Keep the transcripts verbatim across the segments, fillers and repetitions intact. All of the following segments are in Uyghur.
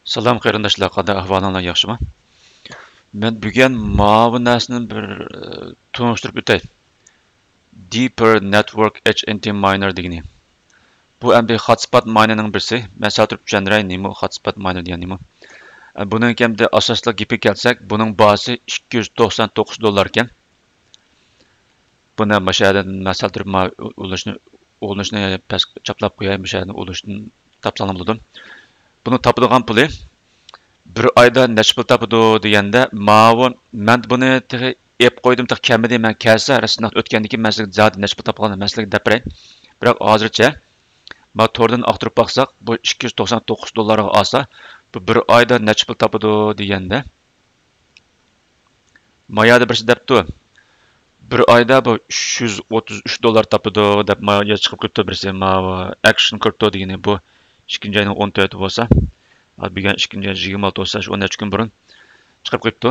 سالام قېرىنداشلار، قانداق ئەھۋالىڭلار، ياخشىمۇ؟ مەن بۈگۈن ماۋۇ نەرسىنى بىر، ئە، تونۇشتۇرۇپ ئۆتەي. Deeper Network H N T Miner دېگىنى. بۇ ئەمدى خاتسپات ماينېرنىڭ بىرسى. مەن سەل تۇرۇپ چۈشەندۈرەي، نېمە خاتسپات ماينېر دېگەن نېمە. ئە، بۇنىڭ ئەمدى ئاساسلىق گېپىگە كەلسەك، بۇنىڭ باھاسى ئىككى يۈز توقسان توققۇز دوللار ئىكەن. بۇنى مۇشۇ يەردىن مەن سەل تۇرۇپ ما-، ئۇلىنىشنى، ئۇلىنىشنى پەس چاپلاپ قوياي، مۇشۇ يەردىن ئۇلىنىشتىن تاپساڭلار بولىدۇ. بۇنىڭ تاپىدىغان پۇلى بىر ئايدا نەچچە پۇل تاپىدۇ دېگەندە، ماۋۇ، مەن بۇنى تېخى ئېپ قويدۇم، تېخى كەلمىدى. مەن كەلسە، رەسمىي ئۆتكەندىن كېيىن مەن سىلەرگە زادى نەچچە پۇل تاپقانلىقىنى مەن سىلەرگە دەپ بېرەي. بىراق ھازىرچە، ما توردىن ئاختۇرۇپ باقساق، بۇ ئىككى يۈز توقسان توققۇز دوللارغا ئالسا، بۇ بىر ئايدا نەچچە پۇل تاپىدۇ دېگەندە، ما يەردە بىرسى دەپتۇ، بىر ئايدا بۇ ئۈچ يۈز ئوتتۇز ئۈچ دوللار تاپىدۇ دەپ، ما يەردە چىقىپ كېتىپتۇ بىرسى. ماۋۇ ئەكشن كرىپتو دېگىنى بۇ ئىككىنچى ئاينىڭ ئون تۆتى بولسا، ھازىر بۈگۈن ئىككىنچى ئاي يىگىرمە ئالتە بولسا، شۇ ئون نەچچە كۈن بۇرۇن چىقىپ كېتىپتۇ.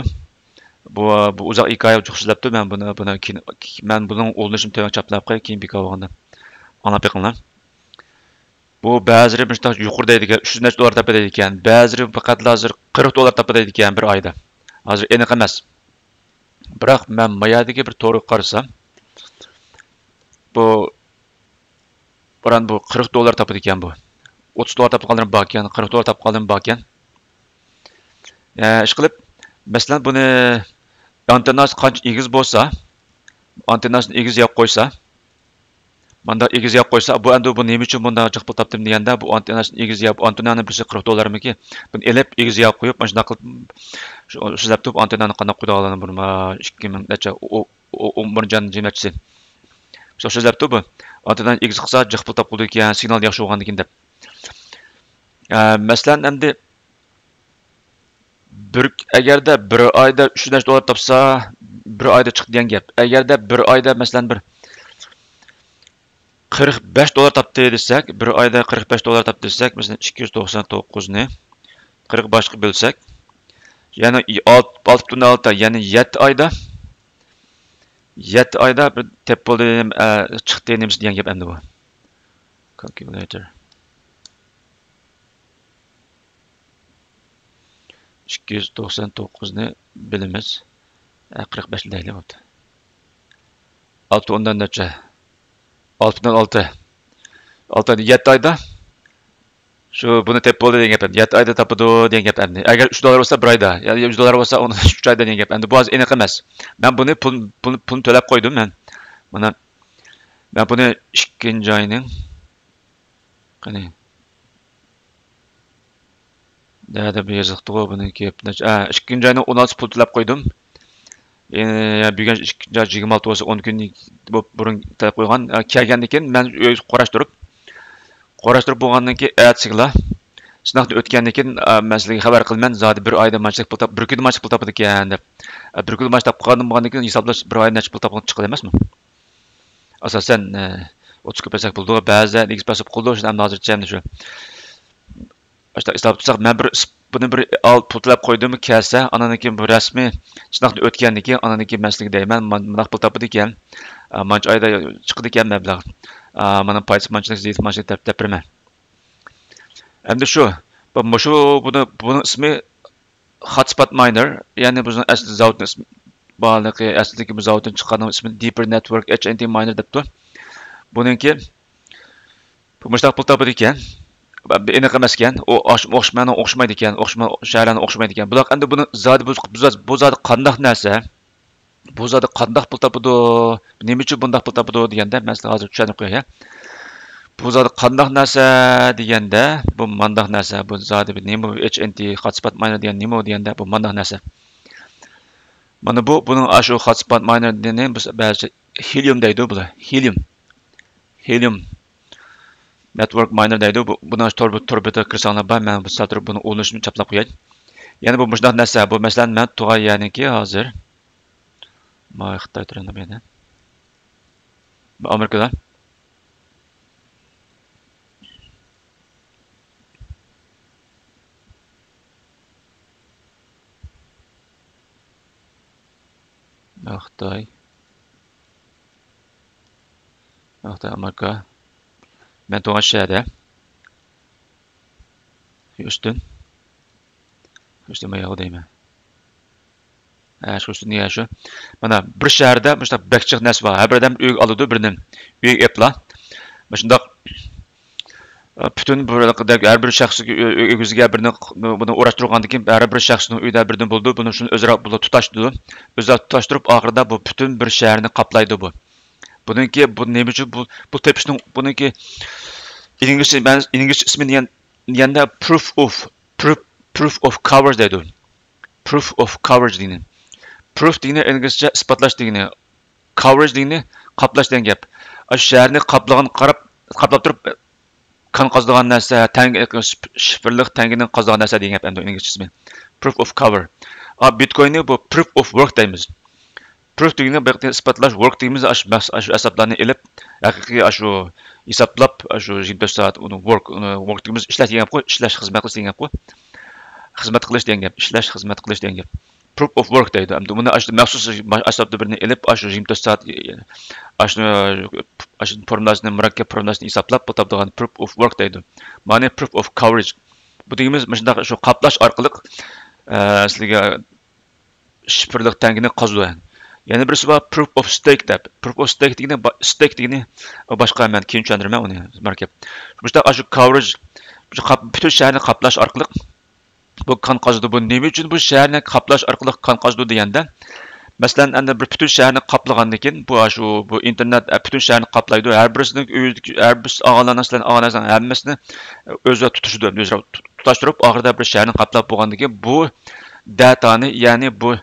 بۇ، بۇ ئۇزاق ھېكايە، جۇق سۆزلەپتۇ. مەن بۇنى، بۇنى كېيىن، مەن بۇنىڭ ئۇلىنىشىنى تۆۋەن چاپلاپ قوياي، كېيىن بىكار بولغاندا ئاڭلاپ بېقىڭلار. بۇ بەزىلىرى مۇشۇنداق يۇقىرى دەيدىكەن، ئۈچ يۈز نەچچە دوللار تاپىدۇ دەيدىكەن، بەزىلىرى پەقەتلا ھازىر قىرىق دوللار تاپىدۇ دەيدىكەن بىر ئايدا. ھازىر ئېنىق ئەمەس. بىراق مەن ما يەردىكى بىر تورغا قارىسام، بۇ، بۇران بۇ قىرىق دوللار تاپىدىكەن بۇ. ئوتتۇز دوللار تاپقانلىرىمۇ باركەن، قىرىق دوللار تاپقانلىرىمۇ باركەن. ئە، ئىشقىلىپ، مەسىلەن، بۇنى ئانتېنناسى قانچە ئېگىز بولسا، ئانتېنناسىنى ئېگىز ياپ قويسا، مانداق ئېگىز ياپ قويسا، بۇ ئەمدى بۇ نېمە ئۈچۈن بۇنداق جىق پۇل تاپتىم دېگەندە، بۇ ئانتېنناسىنى ئېگىز ياپ، ئانتېننانى بىرسى قىرىق دوللارمىكى، بۇنى ئېلىپ ئېگىز ياپ قويۇپ، مانا شۇنداق قىلىپ، شۇ، سۆزلەپتۇ، بۇ ئانتېننانى قانداق قويىدىغانلىقىنى بۇرما ئىككى مىڭ نەچچە، ئو-، ئو-، ئو-، ئون بىرىنچى يىلنىڭ جىمەتچىسى. شۇ سۆزلەپتۇ بۇ. ئانتېننانى ئېگىز قىلسا، جىق پۇل تاپقىلى ئىكەن، سىگنال ياخشى بولغاندىكىن دەپ. ئە، مەسىلەن، ئەمدى بىر، ئەگەردە بىر ئايدا ئۈچ يۈز نەچچە دوللار تاپسا، بىر ئايدا چىقتى دېگەن گەپ. ئەگەردە بىر ئايدا، مەسىلەن، بىر قىرىق بەش دوللار تاپتى دېسەك، بىر ئايدا قىرىق بەش دوللار تاپتى دېسەك، مەسىلەن، ئىككى يۈز توقسان توققۇزنى قىرىق بەشكە بۆلسەك، يەنى ئالتە، ئالتە پۈتۈن ئالتە، يەنى يەتتە ئايدا، يەتتە ئايدا بىر تېپىپ بولدى، ئە، چىقتى نېمىسى دېگەن گەپ ئەمدى بۇ. كالكۇلياتور. ئىككى يۈز توقسان توققۇزنى بىلىمىز. ھە، قىرىق بەش دەيلى بوپتۇ. ئالتە ئوندىن نەچچە؟ ئالتە پۈتۈن ئالتە. ئالتە، يەتتە ئايدا. شۇ بۇنى تېپىپ بولدى دېگەن گەپ ئەمدى. يەتتە ئايدا تاپىدۇ دېگەن گەپ ئەمدى. ئەگەر ئۈچ دوللار بولسا بىر ئايدا. يا ئۈچ دوللار بولسا ئون، ئۈچ ئايدا دېگەن گەپ ئەمدى. بۇ ھازىر ئېنىق ئەمەس. مەن بۇنى پۇل، پۇل، پۇلنى تۆلەپ قويدۇم مەن. مانا، مەن بۇنى ئىككىنچى ئاينىڭ، قېنى، نەدە بىر يېزىقتىغۇ بۇنىڭكى؟ ئىككىنچى ئاينىڭ ئون ئالتىسى پۇل تۆلەپ قويدۇم. ئى، بۈگۈن ئىككىنچى ئاي يىگىرمە ئالتە بولسا، ئون كۈن بۇ بۇرۇن تۆلەپ قويغان. ئە، كەلگەندىن كېيىن مەن ئۆيگە قۇراشتۇرۇپ، قۇراشتۇرۇپ بولغاندىن كېيىن ئەتىسىگىلا سىناقتىن ئۆتكەندىن كېيىن، ئە، مەن سىلەرگە خەۋەر قىلىمەن، زادى بىر ئايدا مانچىلىك پۇل تاپ، بىر كۈندە مانچىلىك پۇل تاپىدىكەن دەپ. ئە، بىر كۈندە مانچە تاپقان بولغاندىن كېيىن ھېسابلاش بىر ئايدا نەچچە پۇل تاپقان چىقىدۇ ئەمەسمۇ؟ ئاساسەن، ئە، ئوتتۇز كۆپەيسەك بولىدۇ، بەزىدە ئىگىسى پەس بولۇپ قالىدۇ، شۇنداق ئەمدى ھازىرچە ئەمدى شۇ. ئاشۇنداق ھېسابلاپ تۇرساق، مەن بىر ئىس-، بۇنى بىر ئال-، پۇل تۆلەپ قويدۇم، كەلسە، ئانىڭدىن كېيىن بۇ رەسمىي سىناقنى ئۆتكەندىن كېيىن، ئانىڭدىن كېيىن مەن سىلىگە دەيمەن، مانا مۇنداق پۇل تاپىدىكەن، ئا، مانچە ئايدا چىقىدىكەن مەبلەغ، ئا، مانا پايدىسى مانچىلىك، زىيىدىسى مانچىلىك دەپ، دەپ بېرىمەن. ئەمدى شۇ، بۇ، مۇشۇ، بۇنى، بۇنىڭ ئىسمى خاتسپات ماينېر، يەنى بىزنىڭ ئەسلى زاۋۇتنىڭ ئىسمى بارلىقى، ئەسلىدىكى بۇ زاۋۇتتىن چىققان ئىسمى دىپر نېتۋورك ئېچ ئېن تى ماينېر دەپتۇ. بۇنىڭكى بۇ مۇشۇنداق پۇل تاپىدىكەن. ئېنىق ئەمەسكەن. ئۇ ئاش-، ئوخش-، مانا ئوخشىمايدىكەن. ئوخشىما-، شەھەرلەرنى ئوخشىمايدىكەن. بۇلار ئەمدى بۇنى زادى بۇ، بۇ زادى، بۇ زادى قانداق نەرسە؟ بۇ زادى قانداق پۇل تاپىدۇ؟ نېمە ئۈچۈن بۇنداق پۇل تاپىدۇ دېگەندە، مەن سىلەرگە ھازىر چۈشەندۈرۈپ قوياي. بۇ زادى قانداق نەرسە دېگەندە، بۇ مانداق نەرسە. بۇ زادى بىر نېمە، ئېچ ئېن تى، خاتسپات ماينېر دېگەن نېمە دېگەندە، بۇ مانداق نەرسە. مانا بۇ، بۇنىڭ ئاشۇ خاتسپات ماينېرنى بىز بەزىچە ھېلىيۇم دەيدۇ بۇلار. ھېلىيۇم. ھېلىيۇم نېتۋورك ماينېر دەيدۇ. بۇ، بۇنىڭ تور، تور بېتىگە كىرسەڭلار بار، مەن بۇ سەل تۇرۇپ بۇنى ئۇلىنىشىنى چاپلاپ قوياي. يەنە بۇ مۇشۇنداق نەرسە. بۇ، مەسىلەن، مەن تۇرغان يەرنىڭكى ھازىر، ما، خىتاي تۇرىدۇ بۇ يەردە. بۇ ئامېرىكىدا. خىتاي. خىتاي، ئامېرىكا. مەن تۇرغان شەھەردە. ھيۇستون. كۆرسىتەلمەي دەيمەن. ھە، شۇ، شۇ، نىيە شۇ. مانا، بىر شەھەردە مۇشۇنداق بەك جىق نەرسە بار. ھەر بىر ئادەم ئۆيگە ئالىدۇ بىرنى. ئۆيگە ئېپلا. مۇشۇنداق، ئە، پۈتۈن بىر، ھەر بىر شەخس ئۆ-، ئۆ-، ئۆگزىگە بىرنى، بۇنى ئوراشتۇرغاندىن كېيىن، ھەر بىر شەخسنىڭ ئۆيىدە بىرنى بولىدۇ. بۇنى شۇنى ئۆزئارا بۇلار تۇتاشتۇرىدۇ. ئۆزئارا تۇتاشتۇرۇپ، ئاخىرىدا بۇ پۈتۈن بىر شەھەرنى قاپلايدۇ بۇ. بۇنىڭكى، بۇ نېمە ئۈچۈن بۇ، بۇ تېپىشنىڭ، بۇنىڭكى ئىنگلىزچە، مەن-، ئىنگلىزچە ئىسمى دېگەن، دېگەندە proof of، proof، proof of coverage دەيدۇ. Proof of coverage دېگىنى. Proof دېگىنى ئىنگلىزچە ئىسپاتلاش دېگىنى. Coverage دېگىنى قاپلاش دېگەن گەپ. ئاشۇ شەھەرنى قاپلىغان قاراپ، قاپلاپ تۇرۇپ، كان قازىدىغان نەرسە، تەڭگە، شىفىرلىق تەڭگىنى قازىدىغان نەرسە دېگەن گەپ ئەمدى ئىنگلىزچە ئىسمى. Proof of cover. ئا، بىتكويننى بۇ proof of work دەيمىز. Proof دېگىنى بۇ يەردە ئىسپاتلاش، work دېگىنىمىز ئاشۇ مەخ-، ئاشۇ ھېسابلارنى ئېلىپ، ھەقىقىي ئاشۇ ھېسابلاپ، ئاشۇ يىگىرمە تۆت سائەت ئۇنى work، ئۇنى work دېگىنىمىز ئىشلەش دېگەن گەپقۇ، ئىشلەش، خىزمەت قىلىش دېگەن گەپقۇ. خىزمەت قىلىش دېگەن گەپ، ئىشلەش، خىزمەت قىلىش دېگەن گەپ. Proof of work دەيدۇ. ئەمدى بۇنى ئاشۇ مەخسۇس ھېسابتا بىرنى ئېلىپ، ئاشۇ يىگىرمە تۆت سائەت، ئاشۇ، ئاشۇ فورمۇلاسىنى، مۇرەككەپ فورمۇلاسىنى ھېسابلاپ، بۇ تاپىدىغان proof of work دەيدۇ. مانا proof of coverage. بۇ دېگىنىمىز مۇشۇنداق شۇ قاپلاش ئارقىلىق، ئە، سىلىگە شىفىرلىق تەڭگىنى قازىدۇ. يەنە بىرسى بار، proof of stake دەپ. Proof of stake دېگىنى، با-، stake دېگىنى باشقا، مەن كېيىن چۈشەندۈرىمەن ئۇنى، مۇرەككەپ. مۇشۇنداق ئاشۇ coverage، شۇ قاپ-، پۈتۈن شەھەرنى قاپلاش ئارقىلىق بۇ كان قازىدۇ. بۇ نېمە ئۈچۈن بۇ شەھەرنى قاپلاش ئارقىلىق كان قازىدۇ دېگەندە، مەسىلەن، ئەمدى بىر پۈتۈن شەھەرنى قاپلىغاندىن كېيىن، بۇ، شۇ، بۇ ئىنتېرنېت، ئە، پۈتۈن شەھەرنى قاپلايدۇ. ھەر بىرسىنىڭ ئۆيىدىكى، ھەر بىرسى ئاغىنىلەرنىڭ، سىلەرنىڭ ئاغىنىلەرنىڭ ھەممىسىنى ئۆزى تۇتىشىدۇ، ئۆزى تۇتاشتۇرۇپ، ئاخىرىدا بىر شەھەرنى قاپلاپ بولغاندىن كېيىن، بۇ داتانى، يەنى بۇ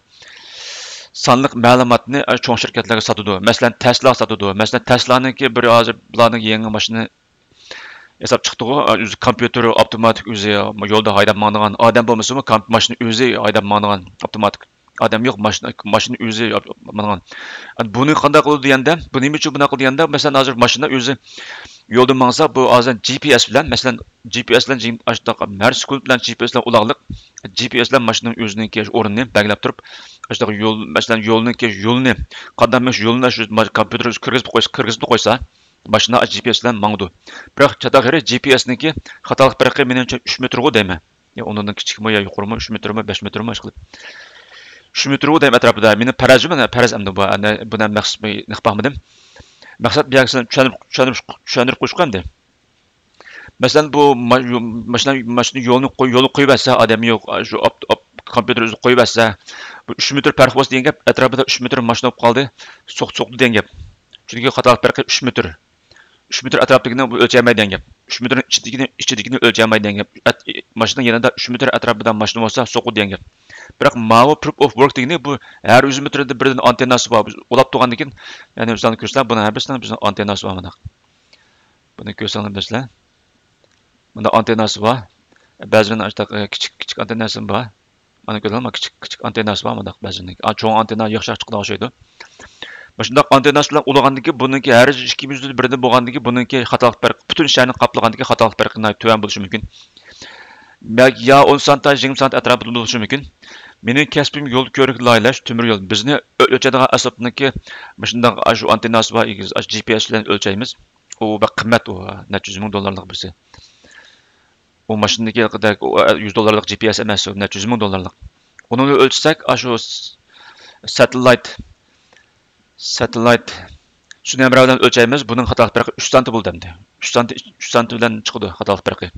سانلىق مەلۇماتنى، ئە، چوڭ شىركەتلەرگە ساتىدۇ. مەسىلەن، تەسلا ساتىدۇ. مەسىلەن، تەسلانىڭكى بىر ھازىر بۇلارنىڭ يېڭى ماشىنا ھېساب چىقتىغۇ، ئۆزى كومپيۇتېرى ئاپتوماتىك ئۆزى يولدا ھەيدەپ ماڭىدىغان، ئادەم بولمىسىمۇ كام-، ماشىنا ئۆزى ھەيدەپ ماڭىدىغان ئاپتوماتىك. ئادەم يوق، ماشىنا، ماشىنا ئۆزى ماڭىدىغان. بۇنى قانداق قىلىدۇ دېگەندە، بۇ نېمە ئۈچۈن بۇنداق قىلىدۇ دېگەندە، مەسىلەن، ھازىر ماشىنا ئۆزى يولدا ماڭسا، بۇ ھازىر جى پى ئېس بىلەن، مەسىلەن، جى پى ئېس بىلەن جى-، ئاشۇنداق ھەر سېكۇنت بىلەن جى پى ئېس بىلەن ئۇلاغلىق، جى پى ئېس بىلەن ماشىنىنىڭ ئۆزىنىڭكى ئورنىنى بەلگىلەپ تۇرۇپ، ئاشۇنداق يول، مەسىلەن، يولنىڭكى يولىنى، قانداق مېڭىش يولىنى شۇ ما-، كومپيۇتېر كىرگۈزۈپ قويسا، كىرگۈزۈپ قويسا، ماشىنا جى پى ئېس بىلەن ماڭىدۇ. بىراق، چاتاق يېرى جى پى ئېسنىڭكى خاتالىق پەرقى، مېنىڭچە، ئۈچ مېتىرغۇ دەيمەن. يا ئۇنىڭدىن كىچىكمۇ، يا يۇقىرىمۇ، ئۈچ مېتىرمۇ، بەش مېتىرمۇ، ئىشقىلىپ. ئۈچ مېتىرغۇ دەيمەن ئەتراپىدا. مېنىڭ پەرەزىم، پەرەز ئەمدى بۇ، ئەنە، بۇنى مەخسۇس نېقىپ باقمىدىم. مەقسەت بۇ يەرگە سىلەرنى چۈشەندۈرۈپ، چۈشەندۈرۈپ، چۈشەندۈرۈپ قويۇشقا ئەمدى. مەسىلەن، بۇ ما-، يو-، ماشىنا، ماشىنا يولنى قوي-، يولنى قويۇۋەتسە، ئادەم يوق، شۇ ئاپ-، ئاپ-، كومپيۇتېر ئۆزى قويۇۋەتسە، بۇ ئۈچ مېتىر پەرق بولسا دېگەن گەپ، ئەتراپىدا ئۈچ مېتىر ماشىنا بولۇپ قالدى، سوق-، سوقتى دېگەن گەپ. چۈنكى خاتالىق پەرقى ئۈچ مېتىر. ئۈچ مېتىر ئەتراپتىكىنى بۇ ئۆلچەيمەيدۇ دېگەن گەپ. ئۈچ مېتىرنىڭ ئىچىدىكىنى، ئىچىدىكىنى ئۆلچەيمەيدۇ دېگەن گەپ. ئەت-، ماشىنىنىڭ يېنىدا ئۈچ مېتىر ئەتراپىدا ماشىنا بولسا، سوقىدۇ دېگەن گەپ. بىراق ماۋۇ proof of work دېگىنى بۇ ھەر يۈز مېتىردا بىردىن ئانتېنناسى بار. بىز ئۇلاپ تۇرغاندىن كېيىن، يەنى ئۆزلەرنى كۆرسىلەر، بۇنىڭ ھەر بىرسىنىڭ بىزنىڭ ئانتېنناسى بار مانا. بۇنى كۆرسەڭلار بىلىسىلەر. مۇنداق ئانتېنناسى بار. بەزىلىرىنىڭ ئاشۇنداق، ئە، كىچىك، كىچىك ئانتېنناسىمۇ بار. مانا كۆرۈڭلار، كىچىك، كىچىك ئانتېنناسى بار مۇنداق بەزىلىرىنىڭ. ئا، چوڭ ئانتېننا ياخشىراق چىقىدىغان ئوخشايدۇ. مۇشۇنداق ئانتېنناسى بىلەن ئۇلىغاندىن كېيىن بۇنىڭكى ھەر يۈز ئىككى يۈز بىردىن بولغاندىن كېيىن بۇنىڭكى خاتالىق پەرقى، پۈتۈن شەھەرنى قاپلىغاندىن كېيىن خاتالىق پەرقى ناھايىتى تۆۋەن بولۇشى مۇمكىن. بەلكى يا ئون سانتا، يىگىرمە سانتا ئەتراپىدا بولۇشى مۇمكىن. مېنىڭ كەسپىم يول كۆۋرۈك لايىھەلەش، تۆمۈر يول. بىزنى ئۆ-، ئۆلچەيدىغان ئەسۋابنىڭكى مۇشۇنداق ئاشۇ ئانتېنناسى بار، ئاشۇ جى پى ئېس بىلەن ئۆلچەيمىز. ئۇ بەك قىممەت ئۇ، نەچچە يۈز مىڭ دوللارلىق بىرسى. ئۇ ماشىنىدىكى يۈز دوللارلىق جى پى ئېس ئەمەس، ئۇ نەچچە يۈز مىڭ دوللارلىق. ئۇنى ئۆلچىسەك، ئاشۇ س-، ساتېللايت، ساتېللايت سۈنئىي ھەمراھ بىلەن ئۆلچەيمىز، بۇنىڭ خاتالىق پەرقى ئۈچ سانتى بولدى ئەمدى. ئۈچ سانتى، ئۈچ سانتى بىلەن چىقىدۇ خاتالىق پەرقى.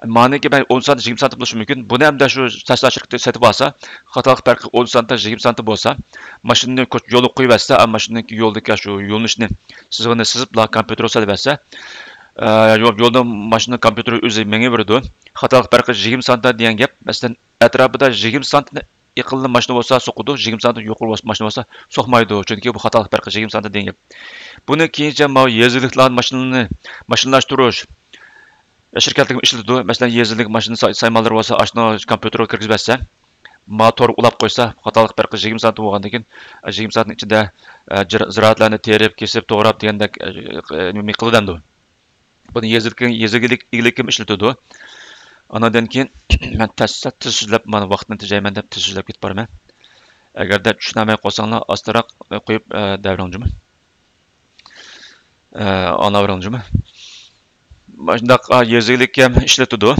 مانىكى بەلكى ئون سانتى، يىگىرمە سانتى بولۇشى مۇمكىن. بۇنى ئەمدى شۇ تەسلا شىركىتى سېتىپ ئالسا، خاتالىق پەرقى ئون سانتى، يىگىرمە سانتى بولسا، ماشىنىنى كوچ-، يولغا قويۇۋەتسە، ئا، ماشىنىنىڭكى يولدىكى شۇ يۆنىلىشنى، سىزىقىنى سىزىپلا كومپيۇتېرغا سېلىۋەتسە، ئە، يول-، يولدا ماشىنا كومپيۇتېرى ئۆزى مېڭىۋېرىدۇ. خاتالىق پەرقى يىگىرمە سانتى دېگەن گەپ. مەسىلەن، ئەتراپىدا يىگىرمە سانتىنى يېقىنلا ماشىنا بولسا سوقىدۇ، يىگىرمە سانتى يۇقىرى بولسا، ماشىنا بولسا سوقمايدۇ، چۈنكى بۇ خاتالىق پەرقى يىگىرمە سانتى دېگەن گەپ. بۇنى كېيىنچە ماۋۇ يېزا ئىگىلىك ماشىنىلىرىنى، ماشىنىلاشتۇرۇش شىركەتلىرىمۇ ئىشلىتىدۇ. مەسىلەن، يېزا ئىگىلىك ماشىنا ساي-، سايمانلىرى بولسا، ئاشۇنى كومپيۇتېرغا كىرگۈزۈپ بەرسە، ما تور ئۇلاپ قويسا، خاتالىق پەرقى يىگىرمە سانتى بولغاندىن كېيىن، يىگىرمە سانتىنىڭ ئىچىدە، ئە، جىر-، زىرائەتلەرنى تېرىپ، كېسىپ، توغراپ دېگەندەك، ئە، نېمە قىلىدۇ ئەمدى. بۇنى يېزا ئىگىلىك، يېزا ئىگىلىك، ئىگىلىكىمۇ ئىشلىتىدۇ. ئانىڭدىن كېيىن مەن تەس-، تېز سۆزلەپ، مانا ۋاقىتنى تېجەيمەن دەپ تېز سۆزلەپ كېتىپ بارىمەن. ئەگەردە چۈشىنەلمەي قالساڭلار ئاستىراق قويۇپ، ئە، دەۋېرىڭ جۇمۇ. ئە، ئاڭلاۋېرىڭ جۇمۇ. مۇشۇنداق، ئا، يېزا ئىگىلىكىمۇ ئىشلىتىدۇ.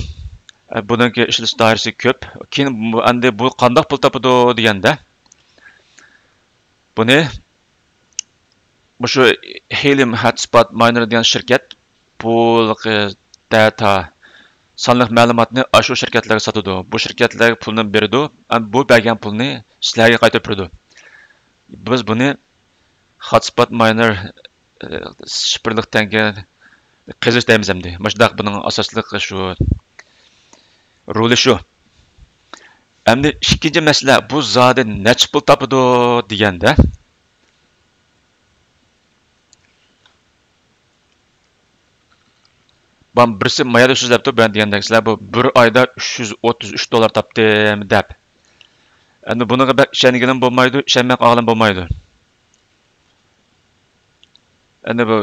بۇنىڭكى ئىشلىتىش دائىرىسى كۆپ. كېيىن بۇ، ئەمدى بۇ قانداق پۇل تاپىدۇ دېگەندە، بۇنى مۇشۇ Helium Hotspot Miner دېگەن شىركەت بۇ داتا سانلىق مەلۇماتنى ئاشۇ شىركەتلەرگە ساتىدۇ. بۇ شىركەتلەرگە پۇلنى بېرىدۇ. ئەمدى بۇ بەرگەن پۇلنى سىلەرگە قايتۇرۇپ بېرىدۇ. بىز بۇنى Hotspot Miner، ئى، شىفىرلىق تەڭگە قېزىش دەيمىز ئەمدى. مۇشۇنداق بۇنىڭ ئاساسلىق شۇ رولى شۇ. ئەمدى ئىككىنچى مەسىلە، بۇ زادى نەچچە پۇل تاپىدۇ دېگەندە، بام-، بىرسى مايادا سۆزلەپتۇ، بەن دېگەندەك، سىلەر بۇ بىر ئايدا ئۈچ يۈز ئوتتۇز ئۈچ دوللار تاپتىم دەپ. ئەمدى بۇنىڭغا بەك ئىشەنگىلىمۇ بولمايدۇ، ئىشەنمەي قالغىلىمۇ بولمايدۇ. ئەمدى بۇ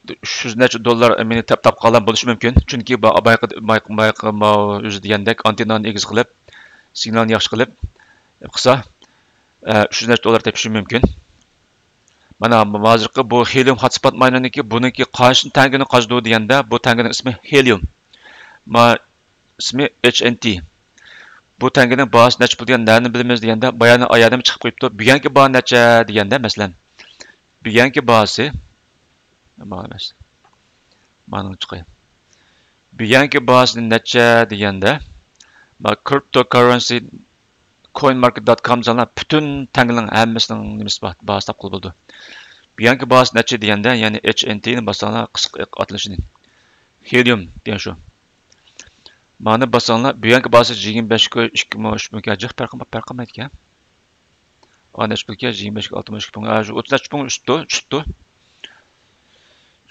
ئۈچ يۈز نەچچە دوللار مېنى تاپ-، تاپقانلار بولۇشى مۇمكىن. چۈنكى با-، بايقى، بايقى، بايقى ماۋۇ ئۆزى دېگەندەك ئانتېننانى ئېگىز قىلىپ، سىگنالنى ياخشى قىلىپ، قىلسا، ئە، ئۈچ يۈز نەچچە دوللار تېپىشى مۇمكىن. مانا ھازىرقى بۇ Helium Hotspot Minerنىڭكى، بۇنىڭكى قانچە تەڭگىنى قازىدۇ دېگەندە، بۇ تەڭگىنىڭ ئىسمى Helium. ما-، ئىسمى H N T. بۇ تەڭگىنىڭ باھاسى نەچچە پۇل دېگەن نەدىن بىلىمىز دېگەندە، بايانى ئايادىمۇ چىقىپ قويۇپتۇ. بۈگۈنكى باھا نەچچە دېگەندە، مەسىلەن، بۈگۈنكى باھاسى، مانا ئەمەس، مانىڭ چىقاي. بۈگۈنكى باھاسى نەچچە دېگەندە، ما cryptocurrency coin market dot com سانلار پۈتۈن تەڭگىنىڭ ھەممىسىنىڭ نېمىسى بار، باھاسى تاپقىلى بولىدۇ. بۈگۈنكى باھاسى نەچچە دېگەندە، يەنى H N T نى باسساڭلار، قىسقا ئاتىلىشىنى. Helium دېگەن شۇ. مانا باسساڭلار، بۈگۈنكى باھاسى يىگىرمە بەش كوي، ئىككى مو، ئۈچ مو، جىق پەرق، پەرق قىلمايدىكەن. ئا، نەچچە پۇلكەن؟ يىگىرمە بەشكە ئالتە مو، ئىككى پۇڭ، ئا، شۇ ئوتتۇز نەچچە پۇڭ ئۈستى، چۈشتى.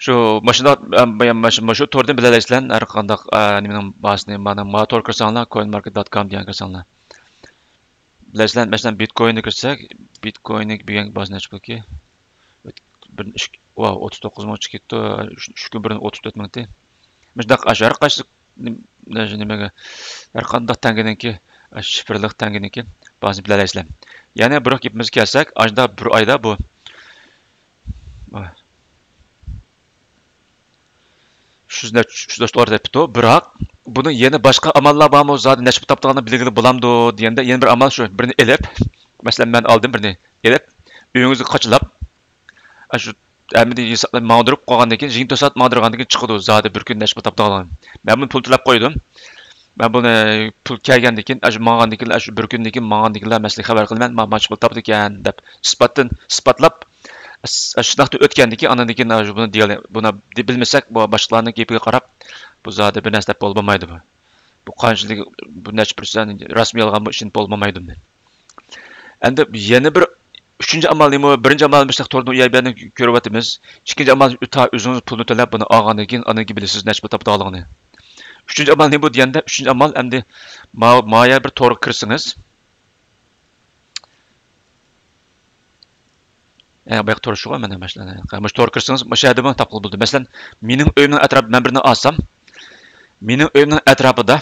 شۇ ماشۇندا، ئە، مانا شۇ، مۇشۇ توردىن بىلەلەيسىلەر، ھەر قانداق، ئە، نېمىنىڭ باھاسىنى، مانا، ما تور كىرسەڭلار، coin market dot com دېگەن كىرسەڭلار. بىلەيسىلەر، مەسىلەن، بىتكوينغا كىرسەك، بىتكويننىڭ بۈگۈنكى باھاسى نەچچە پۇلكى؟ بىر، ئىككى، ۋاۋ، ئوتتۇز توققۇز مو چىقىپتۇ، ئۈچ، ئۈچ كۈن بۇرۇن ئوتتۇز تۆت مىڭ ئىدى. مۇشۇنداق، ئاشۇ ھەر قايسى نېم-، نېمىگە، ھەر قانداق تەڭگىنىڭكى، ئاشۇ شىفىرلىق تەڭگىنىڭكى باھاسىنى بىلەلەيسىلەر. يەنە بىر گېپىمىزگە كەلسەك، ئاشۇنداق بىر ئايدا بۇ، ئۈچ يۈز نەچچە، ئۈچ يۈز نەچچە دوللار تېپىپتۇ. بىراق، بۇنىڭ يەنە باشقا ئاماللار بارمۇ؟ زادى نەچچە پۇل تاپىدىغاننى بىلگىلى بولامدۇ دېگەندە، يەنە بىر ئامال شۇ. بىرنى ئېلىپ، مەسىلەن، مەن ئالدىم بىرنى ئېلىپ، ئۆيىڭىزگە قاچىلاپ، ئاشۇ ھەممىنى ھېسابلاپ ماڭدۇرۇپ قويغاندىن كېيىن، يىگىرمە تۆت سائەت ماڭدۇرغاندىن كېيىن چىقىدۇ، زادى بىر كۈن نەچچە پۇل تاپىدىغانلىقىنى. مەن بۇنى پۇل تېلەپ قويدۇم. مەن بۇنى پۇل كەلگەندىن كېيىن، ئاشۇ ماڭغاندىن كېيىن، ئاشۇ بىر كۈندىن كېيىن ماڭغاندىن كېيىن مەن سىلەرگە خەۋەر قىلىمەن، ما-، مانچە پۇل تاپىدىكەن دەپ ئىسپاتتىن، ئىسپاتلاپ، ئىس-، شۇنداقتا ئۆتكەندىن كېيىن، ئاندىن كېيىن، ئاشۇ بۇنى دېيەلەي-، بۇنى دې-، بىلمىسەك، بۇ باشقىلارنىڭ گېپىگە قاراپ، بۇ زادى بىر نەرسە دەپ بولمايدۇ بۇ. بۇ قانچىلىك، بۇ نەچچە پىرسەنت راستمۇ يالغانمۇ ئىشىنىپ بولمايدۇ بۇنى. ئەمدى يەنە بىر ئۈچىنچى ئامال نېمە؟ بىرىنچى ئامال مۇشۇنداق توردىن ئۇ يەر بۇ يەرنى كۆرۈۋاتىمىز. ئىككىنچى ئامال تا ئۆزىڭىز پۇلنى تۆلەپ بۇنى ئالغاندىن كېيىن، ئاندىن كېيىن بىلىسىز نەچچە پۇل تاپىدىغانلىقىنى. ئۈچىنچى ئامال نېمە بۇ دېگەندە، ئۈچىنچى ئامال ئەمدى ما-، مايا بىر تورغا كىرسىڭىز، ئە، باياقى تور شۇغۇ، مانا مۇشۇ، مۇشۇ تورغا كىرسىڭىز، مۇشۇ يەردىمۇ تاپقىلى بولىدۇ. مەسىلەن، مېنىڭ ئۆيۈمنىڭ ئەتراپىدا مەن بىرنى ئالسام، مېنىڭ ئۆيۈمنىڭ ئەتراپىدا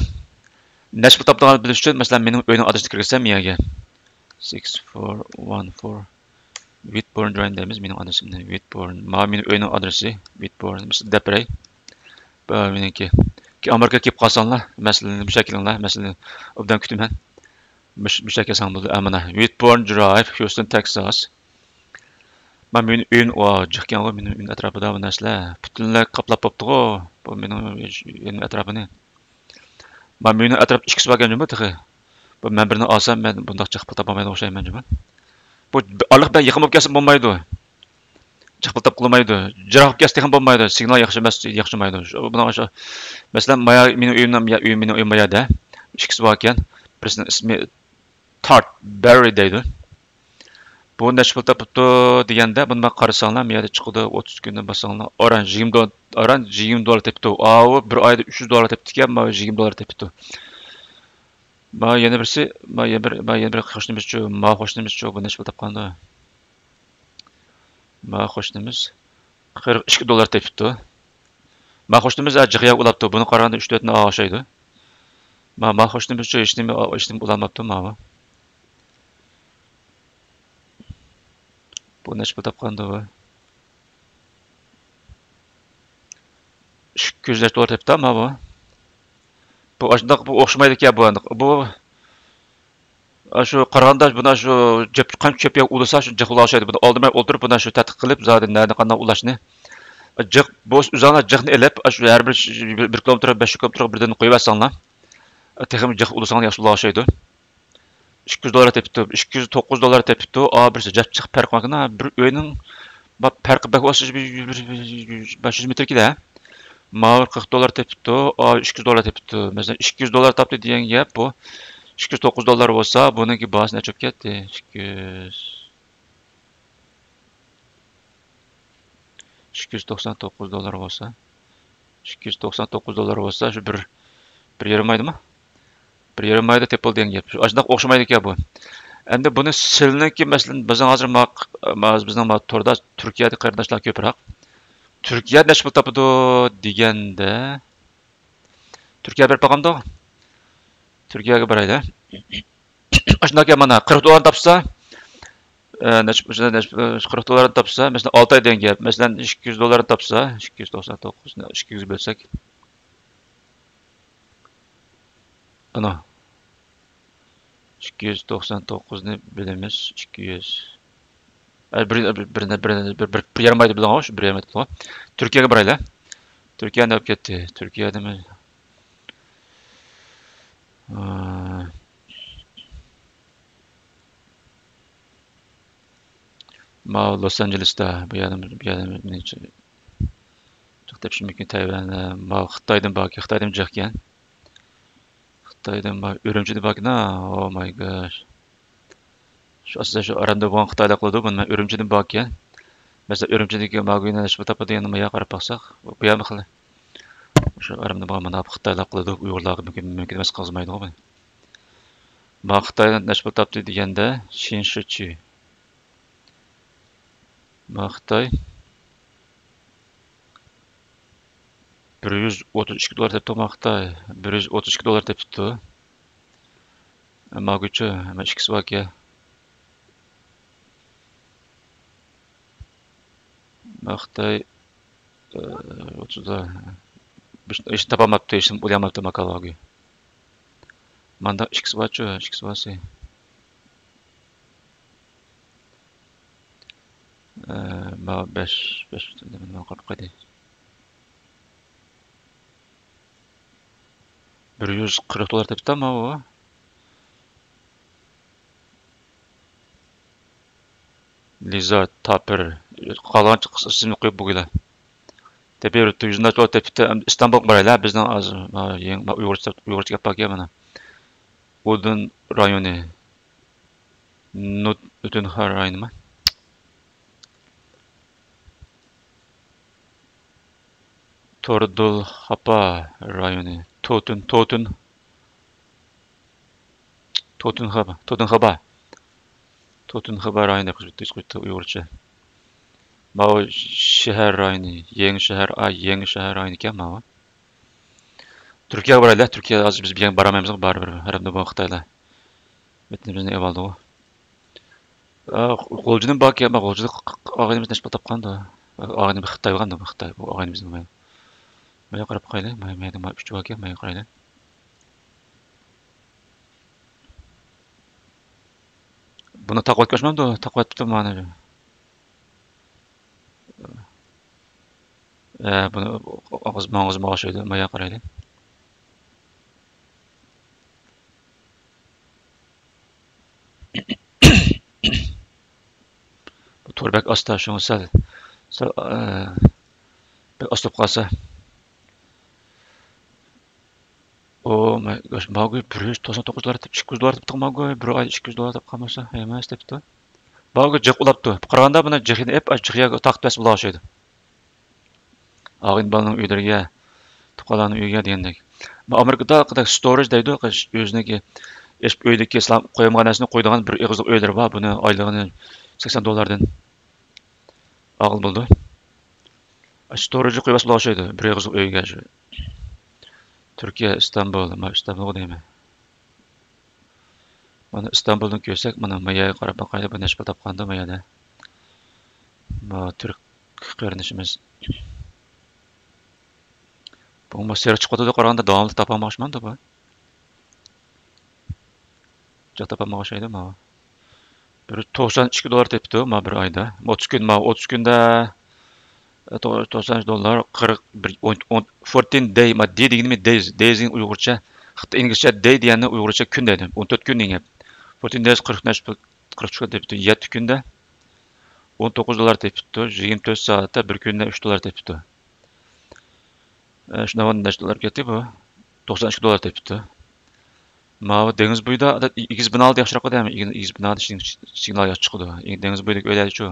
نەچچە پۇل تاپىدىغانلىقىنى بىلىش ئۈچۈن، مەسىلەن، مېنىڭ ئۆينىڭ ئادرېسىنى كىرگۈزسەم، يەرگە سىكس فور ۋان فور ۋىتبورن درايۋ دەيمىز، مېنىڭ ئادرېسىمنى ۋىتبورن. مانا مېنىڭ ئۆينىڭ ئادرېسى ۋىتبورن، بىر دەپ بېرەي. بۇ مېنىڭكى. كېيىن ئامېرىكىغا كېلىپ قالساڭلار، مەسىلەن، مۇشۇ يەرگە كېلىڭلار، مەسىلەن، ئوبدان كۈتىمەن. مۇش-، مۇشۇ يەرگە كەلسەڭ بولىدۇ. ئە، مانا، ۋىتبورن درايۋ، خيۇستون، تېكساس. مانا مېنىڭ ئۆيۈم، ۋا، جىقكەنغۇ، مېنىڭ ئۆيۈم ئەتراپىدا بۇ نەرسىلەر. پۈتۈنلەي قاپلاپ بوپتىغۇ، بۇ مېنىڭ ئۆيۈم ئەتراپىنى. مانا مېنىڭ ئەتراپتا ئىككىسى باركەن جۇمۇ تېخى. بۇ مەن بىرنى ئالسام، مەن بۇنداق جىق پۇل تاپالمايدىغان ئوخشايمەن جۇمۇ. بۇ ئارىلىق بەك يېقىن بولۇپ كەتسە بولمايدۇ. جىق پۇل تاپقىلى بولمايدۇ. جىراق بولۇپ كەتسە تېخىمۇ بولمايدۇ. سىگنال ياخشى ئەمەس، ياخشىمايدۇ. شۇ، بۇنىڭ شۇ، مەسىلەن، مايا مېنىڭ ئۆيۈمنىڭ، يا، ئۆيۈم، مېنىڭ ئۆيۈم مايا دە. ئىككىسى باركەن. بىرسىنىڭ ئىسمى تارت بەررى دەيدۇ. بۇ نەچچە پۇل تاپىپتۇ دېگەندە، بۇنى ماڭا قارىساڭلار، مۇ يەردە چىقىدۇ، ئوتتۇز كۈندىن باسساڭلار، ئاران يىگىرمە دو-، ئاران يىگىرمە دوللار تېپىپتۇ. ئاۋۇ بىر ئايدا ئۈچ يۈز دوللار تېپىپتىكەن، ماۋۇ يىگىرمە دوللار تېپىپتۇ. ماۋۇ يەنە بىرسى، ماۋۇ يەنە بىر، ماۋۇ يەنە بىر قوشنىمىزچۇ، ماۋۇ قوشنىمىزچۇ، بۇ نەچچە پۇل تاپقاندۇ؟ ماۋۇ قوشنىمىز قىرىق ئىككى دوللار تېپىپتۇ. ماۋۇ قوشنىمىز، ھە، جىق يەرگە ئۇلاپتۇ. بۇنى قارىغاندا ئۈچ تۆت ئوخشايدۇ. ما-، ماۋۇ قوشنىمىزچۇ ھېچنېمە، ھېچنېمە ئۇلانماپتۇ ماۋۇ. بۇ نەچچە پۇل تاپقاندۇ بۇ؟ ئىككى يۈز نەچچە دوللار تېپىپتۇ ماۋۇ. بۇ ئاشۇنداق، بۇ ئوخشىمايدىكەن بۇ. بۇ ئاشۇ قارىغاندا، بۇنى شۇ جىق، قانچە جىق يەرگە ئۇلىسا شۇ جىق ئۇلاشايدۇ. بۇنى ئالدىن مەن ئولتۇرۇپ، بۇنى شۇ تەتقىق قىلىپ، زادى نەدە قانداق ئۇلاشنى. جىق، بۇ ئۆزۈڭلار جىقنى ئېلىپ، شۇ ھەر بىر، بىر كىلومېتىر، بەش كىلومېتىرغا بىردىن قويۇۋەتسەڭلار، تېخىمۇ جىق ئۇلىساڭلار ياخشى ئۇلاشايدۇ. ئىككى يۈز دوللار تېپىپتۇ. ئىككى يۈز توققۇز دوللار تېپىپتۇ. ئا، بىرسى جىق پەرق باركەن. بىر ئۆينىڭ، ما، پەرقى بەك بولسا، بىر، بىر، بىر، بىر بەش يۈز مېتىر كېلە. ماۋۇ قىرىق دوللار تېپىپتۇ. ئا، ئىككى يۈز دوللار تېپىپتۇ. مەسىلەن، ئىككى يۈز دوللار تاپتى دېگەن گەپ بۇ. ئىككى يۈز توققۇز دوللار بولسا، بۇنىڭكى باھاسى نەچچە بولۇپ كەتتى؟ ئىككى يۈز. ئىككى يۈز توقسان توققۇز دوللار بولسا، ئىككى يۈز توقسان توققۇز دوللار بولسا، شۇ بىر، بىر يېرىم ئايدىمۇ؟ بىر يېرىم ئايدا تېپىلدى دېگەن گەپ. شۇ ئاشۇنداق ئوخشىمايدىكەن بۇ. ئەمدى بۇنى سىلىنىڭكى، مەسىلەن، بىزنىڭ ھازىر ما-، ما-، بىزنىڭ ما توردا تۈركىيەدە قېرىنداشلار كۆپرەك. تۈركىيەدە نەچچە پۇل تاپىدۇ دېگەندە، تۈركىيە بېرىپ باقامدۇ؟ تۈركىيەگە بارايلى. ئاشۇنداق مانا قىرىق دوللار تاپسا، ئە، نەچچە، نەچچە، قىرىق دوللار تاپسا، مەسىلەن، ئالتە ئاي دېگەن گەپ. مەسىلەن، ئىككى يۈز دوللار تاپسا، ئىككى يۈز توقسان توققۇزنى ئىككىگە بۆلسەك، ئانا، ئىككى يۈز توقسان توققۇزنى بۆلىمىز ئىككى يۈز. ئە، بىر، بىر، بىر، بىر، بىر، بىر يېرىم ئايدا بىلىڭ، شۇ بىر يېرىم ئايدا بىلىڭ. تۈركىيەگە بارايلى. تۈركىيە نەپ كەتتى. تۈركىيەدىمۇ، ئە، ماۋۇ لوس ئانژېلېستا، بۇ يەردىمۇ، بۇ يەردىمۇ نەچچە جىق تېپىشىم مۇمكىن. تەيۋەندە، ماۋۇ خىتايدىن باركەن، خىتايدىن جىقكەن. خىتايدىن بار، ئۈرۈمچىدىن باركەن. Oh my gosh. شۇ ئاساسەن شۇ ئارامدا بولغان خىتايلار قىلىدۇ. بۇنى مەن ئۈرۈمچىدىن باركەن. مەسىلەن، ئۈرۈمچىدىكى ماگۇينى نەشپۇل تاپىدۇ دېگەندە، مايا قاراپ باقساق، بۇ يەرمۇ خېلى. شۇ ئارامدا بولغان مانا خىتايلار قىلىدۇ، ئۇيغۇرلارغا مۇمكىن، مۇمكىن ئەمەس، قىلغۇزمايدىغۇ بۇنى. ما خىتايدىن نەشپۇل تاپتى دېگەندە، شىنشىچى. ما خىتاي بىر يۈز ئوتتۇز ئىككى دوللار تېپىپتۇ، ما خىتاي بىر يۈز ئوتتۇز ئىككى دوللار تېپىپتۇ. ماگۇچى، ئەمما ئىككىسى باركەن. ما خىتاي، ئە، ئوتتۇز دوللار. ھېچ تاپالماپتۇ، ھېچ ئويلىيالماپتۇ ماكالۋاگى. ماندا ئىككىسى بارچۇ، ئىككىسى بارسى. ئە، ما بەش، بەش، نېمە قىلىپ قويدى؟ بىر يۈز قىرىق دوللار تېپىپتۇ ماۋۇ. لىزا تاپىر. قالغان قىسمىنى قويۇپ بوگىلا. تېپىۋېرىپتۇ، يۈز نەچچە دوللار تېپىپتۇ. ئەمدى ئىستانبۇلغا بارايلى، بىزنىڭ ھازىر، ما، يېڭى، ما، ئۇيغۇرچە، ئۇيغۇرچە گەپ باركەن مانا. ئۇدۇن رايونى. نۇت-، نۇتۇنخا رايونىما؟ توردۇلخاپا رايونى. توتۇن، توتۇن. توتۇنخابا، توتۇنخابا. توتۇنخابا رايونى دەپ يېزىپتۇ ئۇيغۇرچە. ماۋۇ شەھەر رايونى، يېڭى شەھەر، ئا، يېڭى شەھەر رايونى ئىكەن ماۋۇ. تۈركىيەگە بارايلى، تۈركىيە ھازىر بىز بىر يەرگە بارالمايمىز، بارىبىر ھەرەمدە بولغان خىتايلار ۋەتىنىمىزنى ئېۋالدىغۇ. ئا، غۇلجىنىڭ باركەن، غۇلجىدا ئاغىنىمىز نەچچە پۇل تاپقاندۇ؟ ئاغىنىم خىتاي بولغاندۇ، خىتاي بۇ ئاغىنىمىزنىڭ. مايا قاراپ باقايلى، مايا، مايا، مايا ئۈچ باركەن، مايا قارايلى. بۇنى تاقىۋەتكەن ئوخشىمامدۇ؟ تاقىۋەتتىم مانا. ئە، بۇنى ئاغزىما، ئاغزىما ئوخشايدۇ، مايا قارايلى. بۇ تور بەك ئاستا، شۇڭا سەل، سەل، ئە، بەك ئاستا بولۇپ قالسا. ئۇ، مە-، ماگۇي بىر يۈز توقسان توققۇز دوللار تېپىپ، ئىككى يۈز دوللار تېپىپتۇ ماگۇي، بىر ئايدا ئىككى يۈز دوللار تاپقان بولسا، ھەممىسى تېپىپتۇ. ماگۇي جىق ئۇلاپتۇ. قارىغاندا بۇنى جىقىنى ئېپ، جىق يەرگە تاقىتىپ بەرسە بولغان ئوخشايدۇ. ئاغىنە بالىنىڭ ئۆيلىرىگە، تۇغقانلارنىڭ ئۆيىگە دېگەندەك. ما ئامېرىكىدا قانداق ستورېج دەيدۇ، ئۆزىنىڭكى ئۆيدىكى سىلەر قويمىغان نەرسىنى قويىدىغان بىر ئېغىزلىق ئۆيلىرى بار، بۇنى ئايلىقىنى سەكسەن دوللاردىن ئالغىلى بولىدۇ. ستورېجغا قويۇۋەتسە بولغان ئوخشايدۇ، بىر ئېغىزلىق ئۆيگە شۇ. تۈركىيە، ئىستانبۇل، ما ئىستانبۇلغا دەيمەن. مانا ئىستانبۇلدىن كۆرسەك، مانا ما يەرگە قاراپ باقايلى، بۇ نەچچە پۇل تاپقاندۇ ما يەردە. ما تۈرك قېرىندىشىمىز. بۇمۇ سېرىق چىقىۋاتىدۇ، قارىغاندا داۋاملىق تاپالماقچىمەندۇ بۇ. جىق تاپالمىغان ئوخشايدۇ ماۋۇ. بىر توقسان ئىككى دوللار تېپىپتۇ ماۋۇ بىر ئايدا. ئوتتۇز كۈن، ماۋۇ ئوتتۇز كۈندە، ئە، تو-، توقسان ئىككى دوللار، قىرىق بىر، ئون، ئون، فورتىن دەي، ما، دەي دېگىنىمۇ دەيز، دەيز دېگەن ئۇيغۇرچە، خىتاي ئىنگلىزچە دەي دېگەننى ئۇيغۇرچە كۈن دەيدۇ. ئون تۆت كۈن دېگەن گەپ. فورتىن دەيز قىرىق نەچچە پۇل، قىرىق ئۈچ كۈن دەيدۇ. يەتتە كۈندە ئون توققۇز دوللار تېپىپتۇ. يىگىرمە تۆت سائەتتە بىر كۈندە ئۈچ دوللار تېپىپتۇ. ئە، شۇنداق نەچچە دوللار كەتتى بۇ؟ توقسان ئىككى دوللار تېپىپتۇ. ماۋۇ دېڭىز بويىدا، ئادەت، ئېگىز بىنالاردا ياخشىراق دەيمەن، ئېگىز، ئېگىز بىنادا سىگنال ياخشى چىقىدۇ. ئېگىز، دېڭىز بويىدىكى ئۆيلەردىچۇ؟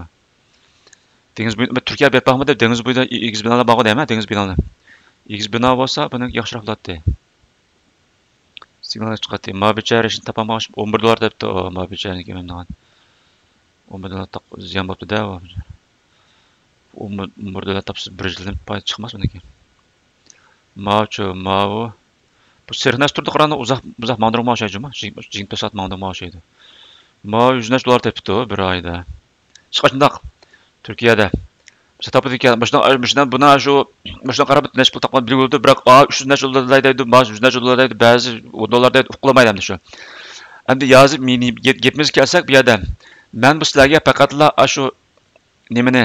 دېڭىز بويى، تۈركىيە بېرىپ باقمىدىم، دېڭىز بويىدا ئېگىز بىنالار بارغۇ دەيمەن، دېڭىز بىنالار. ئېگىز بىنا بولسا، بۇنىڭ ياخشىراق بولاتتى. سىگنال چىقاتتى. مابىچەرىشنى تاپالمىغاچ، ئون بىر دوللار دەپتۇ. ئۇ مابىچەرنىكى مېنىڭ. ئون بىر دوللار تاق-، زىيان بوپتۇ-دە ئۇ. ئون بىر، ئون بىر دوللار تاپسا، بىر يىلدىن پايدا چىقماس ئۇنىڭكى. ماۋۇچۇ، ماۋۇ. بۇ سېرىق نەرسە تۇرىدۇ، قاراڭدا ئۇزاق، ئۇزاق ماڭدۇرمىغان ئوخشايدۇ جۇمۇ. يىگىرمە، يىگىرمە تۆت سائەت ماڭدۇرمىغان ئوخشايدۇ. ماۋۇ يۈز نەچچە دوللار تېپىپتۇ بىر ئايدا. ئىشقا شۇنداق. تۈركىيەدە. بىزگە تاپىدىكەن. مۇشۇنىڭ، مۇشۇنىڭ، بۇنا شۇ، مۇشۇنىڭ قاراپ نەچچە پۇل تاپقان بىلگىلى بولىدۇ. بىراق، ئا، ئۈچ يۈز نەچچە دوللار دەيدۇ، باشقا يۈز نەچچە دوللار دەيدۇ، بەزى ئون دوللار دەيدۇ، ئۇقۇپ بولمايدۇ ئەمدى شۇ. ئەمدى يازىپ، مېنى گەپ-، گېپىمىزگە كەلسەك، بۇ يەردە مەن بۇ سىلەرگە پەقەتلا ئاشۇ نېمىنى،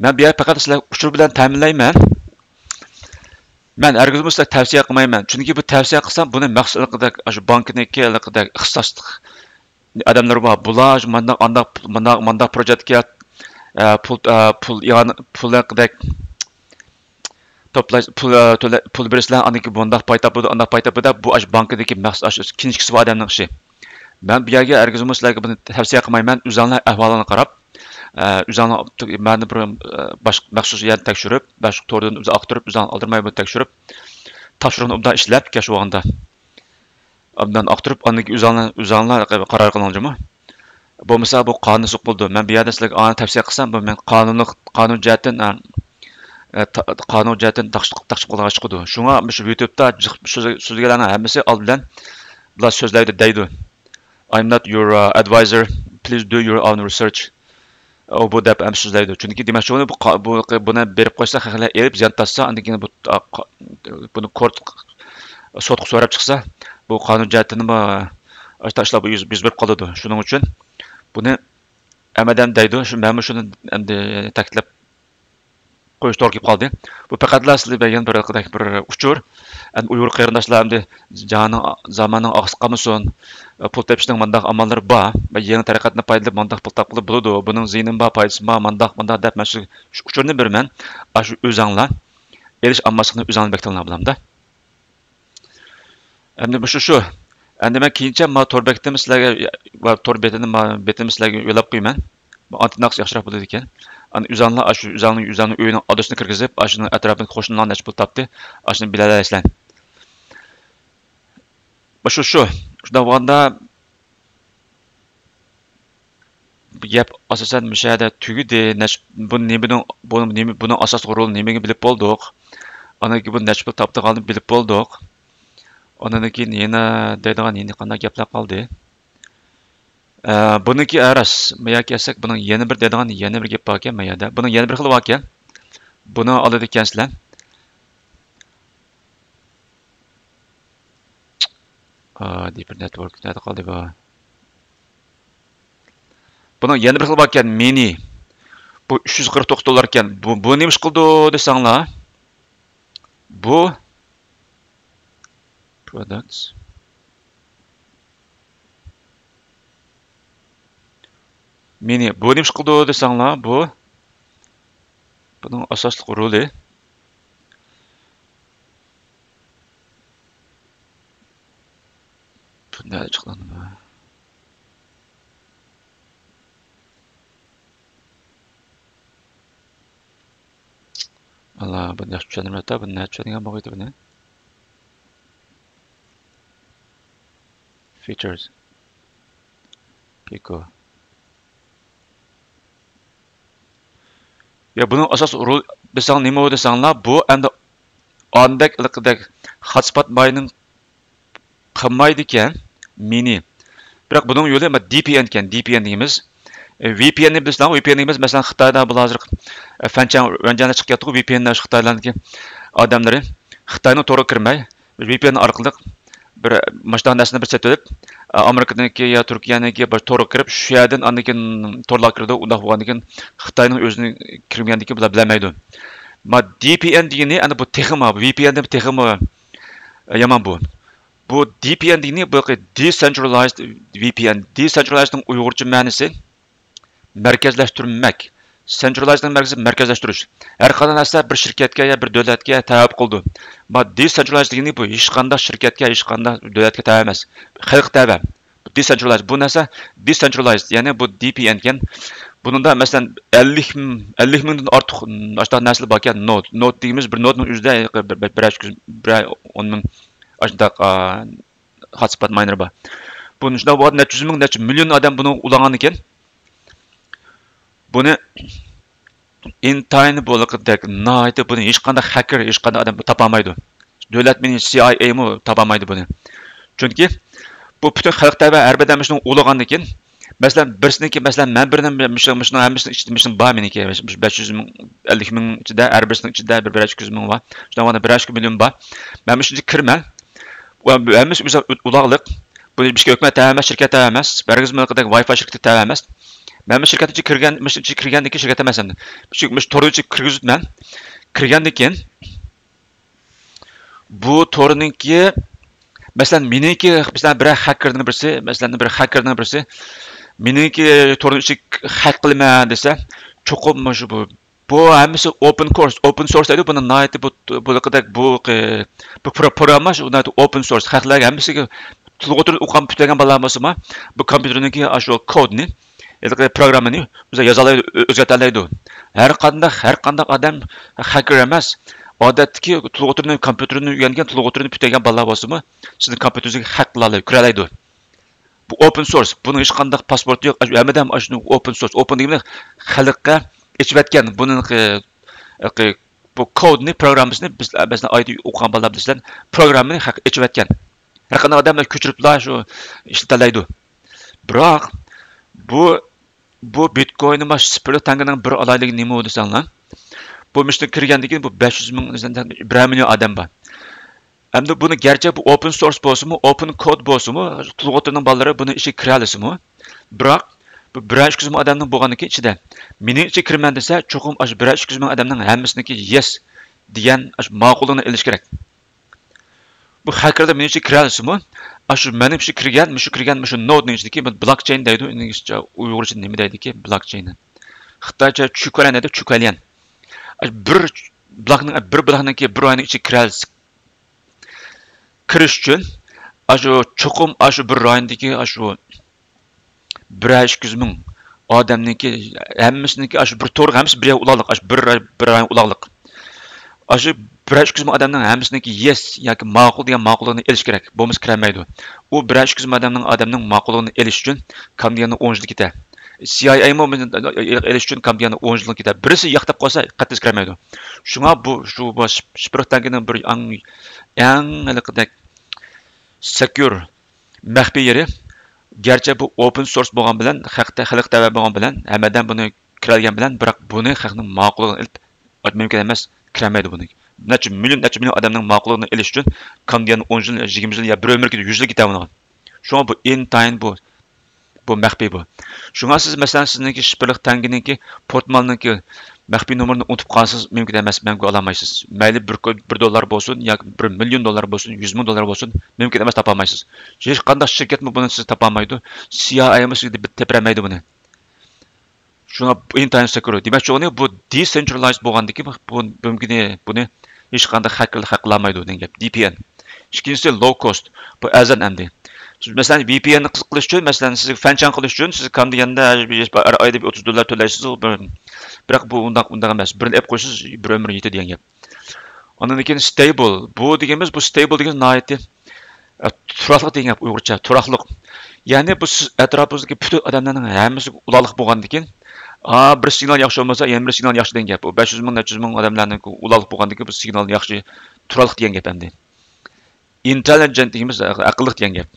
مەن بۇ يەردە پەقەت سىلەرگە ئۇچۇر بىلەن تەمىنلەيمەن. مەن ھەرگىزمۇ سىلەرگە تەۋسىيە قىلمايمەن. چۈنكى بۇ تەۋسىيە قىلسام، بۇنى مەخسۇس ھېلىقىدەك، ئاشۇ بانكىنىڭكى ھېلىقىدەك ئىختىساسلىق ئادەملىرى بار. بۇلار مانداق، ئانداق، مانداق، مانداق پروجېكتكە، ئە، پۇل، ئە، پۇل، يەنى پۇل ھەققىدەك توپلاش، پۇل، ئە، تۆلە-، پۇل بېرىسىلەر، ئاندىن كېيىن بۇنداق پاي تاپىدۇ، ئانداق پاي تاپىدۇ دەپ، بۇ ئاشۇ بانكىدىكى مەخسۇس ئاشۇ كىنىشكىسى بار ئادەمنىڭ ئىشى. مەن بۇ يەرگە ھەرگىزمۇ سىلەرگە بۇنى تەۋسىيە قىلمايمەن، ئۆزۈڭلار ئەھۋالىنى قاراپ، ئە، ئۆزۈڭلار مەنى بىر، ئە، باشقا مەخسۇس يەردە تەكشۈرۈپ، باشقا توردىن ئۆزى ئاختۇرۇپ، ئۆزۈڭلار ئالدىرىماي بۇنى تەكشۈرۈپ، تاپشۇرۇقنى ئوبدان ئىشلەپ كەچ بولغاندا. ئابدان ئاختۇرۇپ، ئاندىن كېيىن ئۆزۈڭلار، ئۆزۈڭلار قارار قىلىڭلار جۇمۇ. بولمىسا بۇ قانۇن سوق بولىدۇ. مەن بۇ يەردە سىلەرگە ئانا تەۋسىيە قىلسام، بۇ مەن قانۇنلۇق، قانۇن جەھەتتىن، ئە، ئە، تا-، قانۇن جەھەتتىن تاقىشلىق، تاقىشلىق بولغان چىقىدۇ. شۇڭا مۇشۇ يۇتۇبتا جىق سۆز-، سۆزلىگەنلەرنىڭ ھەممىسى ئالدى بىلەن بۇلار سۆزلەيدۇ دەيدۇ. I'm not your, uh, advisor. Please do your own research. ئۇ بۇ دەپ ھەم سۆزلەيدۇ. چۈنكى دېمەكچى بولغىنى بۇ قا-، بۇ، بۇنى بېرىپ قويسا، خەقلەر ئېلىپ زىيان تارتسا، ئاندىن كېيىن بۇ، ئا، قا-، بۇنى كورت، سوتقا سوراپ چىقسا، بۇ قانۇن جەھەتتىنمۇ ئاشۇنداق ئىشلار يۈز، يۈز بېرىپ قالىدۇ. شۇنىڭ ئۈچۈن بۇنى ھەممە ئادەم دەيدۇ. شۇ، مەنمۇ شۇنى ئەمدى تەكىتلەپ قويۇش توغرا كېلىپ قالدى. بۇ پەقەتلا سىلەر بەرگەن بىر، بىر ئۇچۇر. ئەمدى ئۇيغۇر قېرىنداشلار ئەمدى جاھاننىڭ، زاماننىڭ ئارقىسىغا قالمىسۇن. پۇل تېپىشنىڭ مانداق ئاماللىرى بار. يېڭى تەرەققىياتتىن پايدىلىنىپ مانداق پۇل تاپقىلى بولىدۇ. بۇنىڭ زىيىنىمۇ بار، پايدىسىمۇ بار، مانداق، مانداق دەپ مەن شۇ، شۇ ئۇچۇرنى بېرىمەن. ئاشۇ ئۆزەڭلار ئېلىش ئالماسلىقنى ئۆزەڭلار بەك تاللاپ بولامدا. ئەمدى مۇشۇ شۇ. ئەمدى مەن كېيىنچە ما تور بېكىتىمنى سىلەرگە، ۋە تور بېتىنى، ما بېتىمنى سىلەرگە يوللاپ قويىمەن. بۇ ئانتېنناقىسى ياخشىراق بولىدىكەن. ئاندىن ئۆزۈڭلار ئاشۇ ئۆزۈڭنىڭ، ئۆزۈڭنىڭ ئۆيىنىڭ ئادرېسىنى كىرگۈزۈپ، ئاشۇنىڭ ئەتراپىدىكى قوشنىلار نەچچە پۇل تاپتى، ئاشۇنى بىلەلەيسىلەر. مۇشۇ شۇ. شۇنداق بولغاندا، بۇ گەپ ئاساسەن مۇشۇ يەردە تۈگىدى. نەچ-، بۇ نېمىنىڭ، بۇ نېمە، بۇنىڭ ئاساسلىق رولى نېمىگە بىلىپ بولدۇق. ئاندىن كېيىن بۇ نەچچە پۇل تاپىدىغاننى بىلىپ بولدۇق. ئاندىن كېيىن يەنە دەيدىغان يەنە قانداق گەپلەر قالدى؟ ئە، بۇنىڭكى ئەرەس، ما يەرگە كەلسەك، بۇنىڭ يەنە بىر دەيدىغان يەنە بىر گەپ باركەن ما يەردە. بۇنىڭ يەنە بىر خىلى باركەن. بۇنى ئالىدىكەنسىلەر. ئا، دىپر نېتۋورك نەدە قالدى بۇ؟ بۇنىڭ يەنە بىر خىلى باركەن، مىنى. بۇ ئۈچ يۈز قىرىق توققۇز دوللاركەن. بۇ، بۇ نېمە ئىش قىلىدۇ دېسەڭلار، بۇ products. مىنى، بۇ نېمە ئىش قىلىدۇ دېسەڭلار، بۇ، بۇنىڭ ئاساسلىق رولى. بۇ نەدە ئېچىقلاندى؟ ئاللا، بۇنى ياخشى چۈشەندۈرمەپتۇ، بۇنى نەدە چۈشەنگەن بولغىيتى بۇنى؟ Features. Pico. يا، بۇنىڭ ئاساس رول دېسەڭ نېمە دېسەڭلار، بۇ ئەمدى ئاندەك ھېلىقىدەك hotspot mining قىلمايدىكەن، مىنى. بىراق بۇنىڭ يولى، ما، دى پى ئېن ئىكەن، دى پى ئېن دېگىنىمىز، ۋي پي ئېن نى بىلىسىلەر، ۋي پي ئېن دېگىنىمىز، مەسىلەن، خىتايدا بۇ ھازىر فەنچەن، ۋەنچەنلەر چىقىپ كەتتىغۇ، ۋي پي ئېن دە شۇ خىتايلاردىكى ئادەملىرى خىتاينىڭ تورىغا كىرمەي، ۋي پي ئېن ئارقىلىق بىر مۇشۇنداق نەرسىنى بىر سېتىۋېلىپ، ئامېرىكىدىكى يا تۈركىيەنىڭكى بىر تورغا كىرىپ، شۇ يەردىن ئاندىن كېيىن تورلارغا كىرىدۇ. ئۇنداق بولغاندىن كېيىن خىتاينىڭ ئۆزىنى كىرمىگەندىن كېيىن بۇلار بىلەلمەيدۇ. ما دى پى ئېن دېگىنى، ئەنە بۇ تېخىمۇ، ۋى پى ئېن دىن تېخىمۇ يامان بۇ. بۇ دى پى ئېن دېگىنى بۇ دېسېنترالىزد ۋى پى ئېن. دېسېنترالىزنىڭ ئۇيغۇرچە مەنىسى مەركەزلەشتۈرمەك. سېنترالىزنىڭ مەنىسى مەركەزلەشتۈرۈش. ھەر قانداق نەرسە بىر شىركەتكە يا بىر دۆلەتكە تەۋە قىلىدۇ. ما دېسېنترالىز دېگىنى بۇ ھېچقانداق شىركەتكە، ھېچقانداق دۆلەتكە تەۋە ئەمەس. خەلققە تەۋە. دېسېنترالىز. بۇ نەرسە دېسېنترالىز، يەنى بۇ دى پى ئېن ئىكەن. بۇنىڭدا مەسىلەن، ئەللىك، ئەللىك مىڭدىن ئارتۇق ئاشۇنداق نەرسىلەر باركەن. نود، نود دېگىنىمىز بىر نودنىڭ ئۆزىدە بىر، بىر، بىرەر يۈز، بىرەر ئون مىڭ ئاشۇنداق، ئا، ھاتسپوت ماينېر بار. بۇ شۇنداق بولغان نەچچە يۈز مىڭ، نەچچە مىليون ئادەم بۇنى ئۇلانغان ئىكەن. بۇنى ئىنتايىن بولىقىدەك ناھايىتى بۇنى ھېچقانداق خەككېر، ھېچقانداق ئادەم تاپالمايدۇ. دۆلەت مېنى سى ئاي ئەيمۇ تاپالمايدۇ بۇنى. چۈنكى بۇ پۈتۈن خەلققە تەۋە، ھەر بىر ئادەم شۇنى ئۇلىغاندىن كېيىن، مەسىلەن، بىرسىنىڭكى، مەسىلەن، مەن بىرنىڭ، مۇشۇ، مۇشۇنىڭ ھەممىسىنىڭ ئىچىدە، مۇشۇنىڭ بار مېنىڭكى، مۇشۇ بەش يۈز مىڭ، ئەللىك مىڭ ئىچىدە، ھەر بىرسىنىڭ ئىچىدە بىر، بىر ئىككى يۈز مىڭ بار. شۇنداق بولغاندا بىر ئىككى مىليون بار. مەن مۇشۇنچە كىرىمەن. ۋە ھەممىسى ئۆزى ئۇلاغلىق. بۇ بىزگە ھۆكۈمەت تەۋە ئەمەس، شىركەت تەۋە ئەمەس. بەرگىزمىلىقىدەك ۋاي فاي شىركىتى تەۋە ئەمەس. مەن بۇ شىركەتنىڭ ئىچىگە كىرگەن، مۇشۇ ئىچىگە كىرگەندىن كېيىن شىركەت ئەمەس ئەمدى. مۇشۇ، مۇشۇ تورنىڭ ئىچىگە كىرگۈزۈپمەن. كىرگەندىن كېيىن بۇ تورنىڭكى، مەسىلەن، مېنىڭكى، مەسىلەن، بىرەر خەككېرنىڭ بىرسى، مەسىلەن، بىر خەككېرنىڭ بىرسى مېنىڭكى تورنىڭ ئىچىگە خەك قىلىمەن دېسە، چوقۇم مۇشۇ بۇ، بۇ ھەممىسى ئوپېن سورس، ئوپېن سورس دەيدۇ. بۇنى ناھايىتى بۇ، بۇ، بۇ، بۇ پرو-، پروگرامما شۇ ناھايىتى ئوپېن سورس. خەقلەرگە ھەممىسىگە تولۇق ئوتتۇرىدا ئوقۇغان پۈتتۈرگەن بالىلار بولسىمۇ، بۇ كومپيۇتېرنىڭكى ئاشۇ كودىنى، ھېلىقى پروگراممىنى ئۆزى يازالايدۇ، ئۆ-، ئۆزگەرتەلەيدۇ. ھەر قانداق، ھەر قانداق ئادەم خەككېر ئەمەس. ئادەتتىكى تولۇق ئوتتۇرىنى، كومپيۇتېرنى ئۆگەنگەن، تولۇق ئوتتۇرىنى پۈتتۈرگەن بالىلار بولسىمۇ، سىزنىڭ كومپيۇتېرىڭىزگە خەك قىلالايدۇ، كىرەلەيدۇ. بۇ ئوپېن سورس. بۇنىڭ ھېچقانداق پاسپورتى يوق. ھەممىدە ھەم ئاشۇنى ئوپېن سورس. ئوپېن دېگىنى خەلققە ئېچىۋەتكەن. بۇنىڭ، ئى، ئى، بۇ كودنى، پروگراممىسىنى بىز، مەسىلەن، ئايدا ئوقۇغان بالىلار بىلسىلەر، پروگراممىنى خەق ئېچىۋەتكەن. ھەر قانداق ئادەملەر كۆچۈرۈپلا شۇ ئىشلىتەلەيدۇ. بىراق بۇ، بۇ بىتكويننىڭ، مانا، سىفىرلىق تەڭگىنىڭ بىر ئالاھىدىلىكى نېمە دېسەڭلار، بۇ مۇشۇنى كىرگەندىن كېيىن بۇ بەش يۈز مىڭ، بىرەر مىليون ئادەم بار. ئەمدى بۇنى گەرچە بۇ ئوپېن سورس بولسىمۇ، ئوپېن كود بولسىمۇ، تولۇق ئوتتۇرىنىڭ بالىلىرى بۇنى ئىچىگە كىرەلىسىمۇ، بىراق بۇ بىرەر ئىككى يۈز مىڭ ئادەمنىڭ بولغاندىكىن ئىچىدە، مېنىڭ ئىچىگە كىرىمەن دېسە، چوقۇم ئاشۇ بىرەر ئىككى يۈز مىڭ ئادەمنىڭ ھەممىسىنىڭكى يېس دېگەن ئاشۇ ماقۇللۇقنى ئېلىش كېرەك. بۇ خەككېرلەر مېنىڭ ئىچىگە كىرەلىسىمۇ، ئاشۇ مېنىڭ ئىچىگە كىرگەن، مۇشۇ كىرگەن، مۇشۇ نودنىڭ ئىچىدىكى بۇ بلاكچېين دەيدۇ، ئىنگلىزچە، ئۇيغۇرچە نېمە دەيدىكى، بلاكچېين؟ خىتايچە چۈكۈەليەن دەيدۇ، چۈكۈەليەن. ئاشۇ بىر بلاكنىڭ، بىر بلاكنىڭكى بىر رايوننىڭ ئىچىگە كىرەلىسە، كىرىش ئۈچۈن ئاشۇ چوقۇم ئاشۇ بىر رايوندىكى ئاشۇ بىرەر ئىككى يۈز مىڭ ئادەمنىڭكى، ھەممىسىنىڭكى ئاشۇ بىر تورغا، ھەممىسى بىر يەرگە ئۇلاغلىق، ئاشۇ بىر راي-، بىر رايون ئۇلاغلىق. ئاشۇ بىرەر ئىككى يۈز مىڭ ئادەمنىڭ ھەممىسىنىڭكى يېس ياكى ماقۇل دېگەن ماقۇللۇقنى ئېلىش كېرەك. بولمىسا كىرەلمەيدۇ. ئۇ بىرەر ئىككى يۈز مىڭ ئادەمنىڭ، ئادەمنىڭ ماقۇللۇقىنى ئېلىش ئۈچۈن كام دېگەندە ئون يىل كېتە. سى ئاي ئەيمۇ ئېلىش ئۈچۈن كام دېگەندە ئون يىل كېتە. بىرسى ياق دەپ قالسا، قەتئىي كىرەلمەيدۇ. شۇڭا بۇ، شۇ، بۇ شىپىرىق تەڭگىنىڭ بىر ئەڭ، ئەڭ ھېلىقىدەك سېكيۇر، مەخپىي يېرى، گەرچە بۇ ئوپېن سورس بولغان بىلەن، خەقتە، خەلق تەۋە بولغان بىلەن، ھەممە ئادەم بۇنى كىرەلىگەن بىلەن، بىراق بۇنى خەقنىڭ ماقۇللۇقىنى ئېلىپ، مۇمكىن ئەمەس، كىرەلمەيدۇ بۇنى. نەچچە مىليون، نەچچە مىليون ئادەمنىڭ ماقۇللۇقىنى ئېلىش ئۈچۈن كام دېگەن ئون يىل، يىگىرمە يىل يا بىر ئۆمۈر كېتىدۇ، يۈز يىل كېتەمدۇ. شۇڭا بۇ ئىنتايىن بۇ، بۇ مەخپىي بۇ. شۇڭا سىز، مەسىلەن، سىزنىڭكى شىپىرلىق تەڭگىنىڭكى پورتمالنىڭكى مەخپىي نومۇرىنى ئۇنتۇپ قالسىڭىز، مۇمكىن ئەمەس، مەڭگۈ ئالالمايسىز. مەيلى بىر كو-، بىر دوللار بولسۇن ياكى بىر مىليون دوللار بولسۇن، يۈز مىڭ دوللار بولسۇن، مۇمكىن ئەمەس، تاپالمايسىز. ھېچقانداق شىركەتمۇ بۇنى سىزگە تاپالمايدۇ. سى ئاي ئەيمۇ سىزگە تېپىرەلمەيدۇ بۇنى. شۇڭا بۇ ئىنتايىن سېكيۇر. دېمەكچى بولغىنى، بۇ دېسېنترالىز بولغاندىكىن، بۇ، بۇنى، بۇنى ھېچقانداق خەككېرلەر خەك قىلالمايدۇ دېگەن گەپ. دى پى ئېن. ئىككىنچىسى لو كوست. بۇ ئەرزان ئەمدى. سىز، مەسىلەن، ۋى پى ئېن قىلىش ئۈچۈن، مەسىلەن، سىزگە فەنچاڭ قىلىش ئۈچۈن، سىز كام دېگەندە ھەر ئايدا بىر ئوتتۇز دوللار تۆلەيسىز، بىر، بىراق بۇ ئۇنداق، ئۇنداق ئەمەس. بىرنى ئېلىپ قويسىز، بىر ئۆمۈر يېتىدۇ دېگەن گەپ. ئاندىن كېيىن ستەيبىل. بۇ دېگىنىمىز، بۇ ستەيبىل دېگىنى ناھايىتى، ئە، تۇراقلىق دېگەن گەپ ئۇيغۇرچە، تۇراقلىق. يەنى بۇ سىز ئەتراپىڭىزدىكى پۈتۈن ئادەملەرنىڭ ھەممىسىگە ئۇلاغلىق بولغاندىكىن، ئا، بىر سىگنال ياخشى بولمىسا، يەنە بىر سىگنال ياخشى دېگەن گەپ. بۇ بەش يۈز مىڭ، نەچچە يۈز مىڭ ئادەملەرنىڭ ئۇلاغلىق بولغاندىكىن، بۇ سىگنال ياخشى، تۇراقلىق دېگەن گەپ ئەمدى. ئىنتېللىجېنت دېگىنىمىز ئەقىللىق دېگەن گەپ.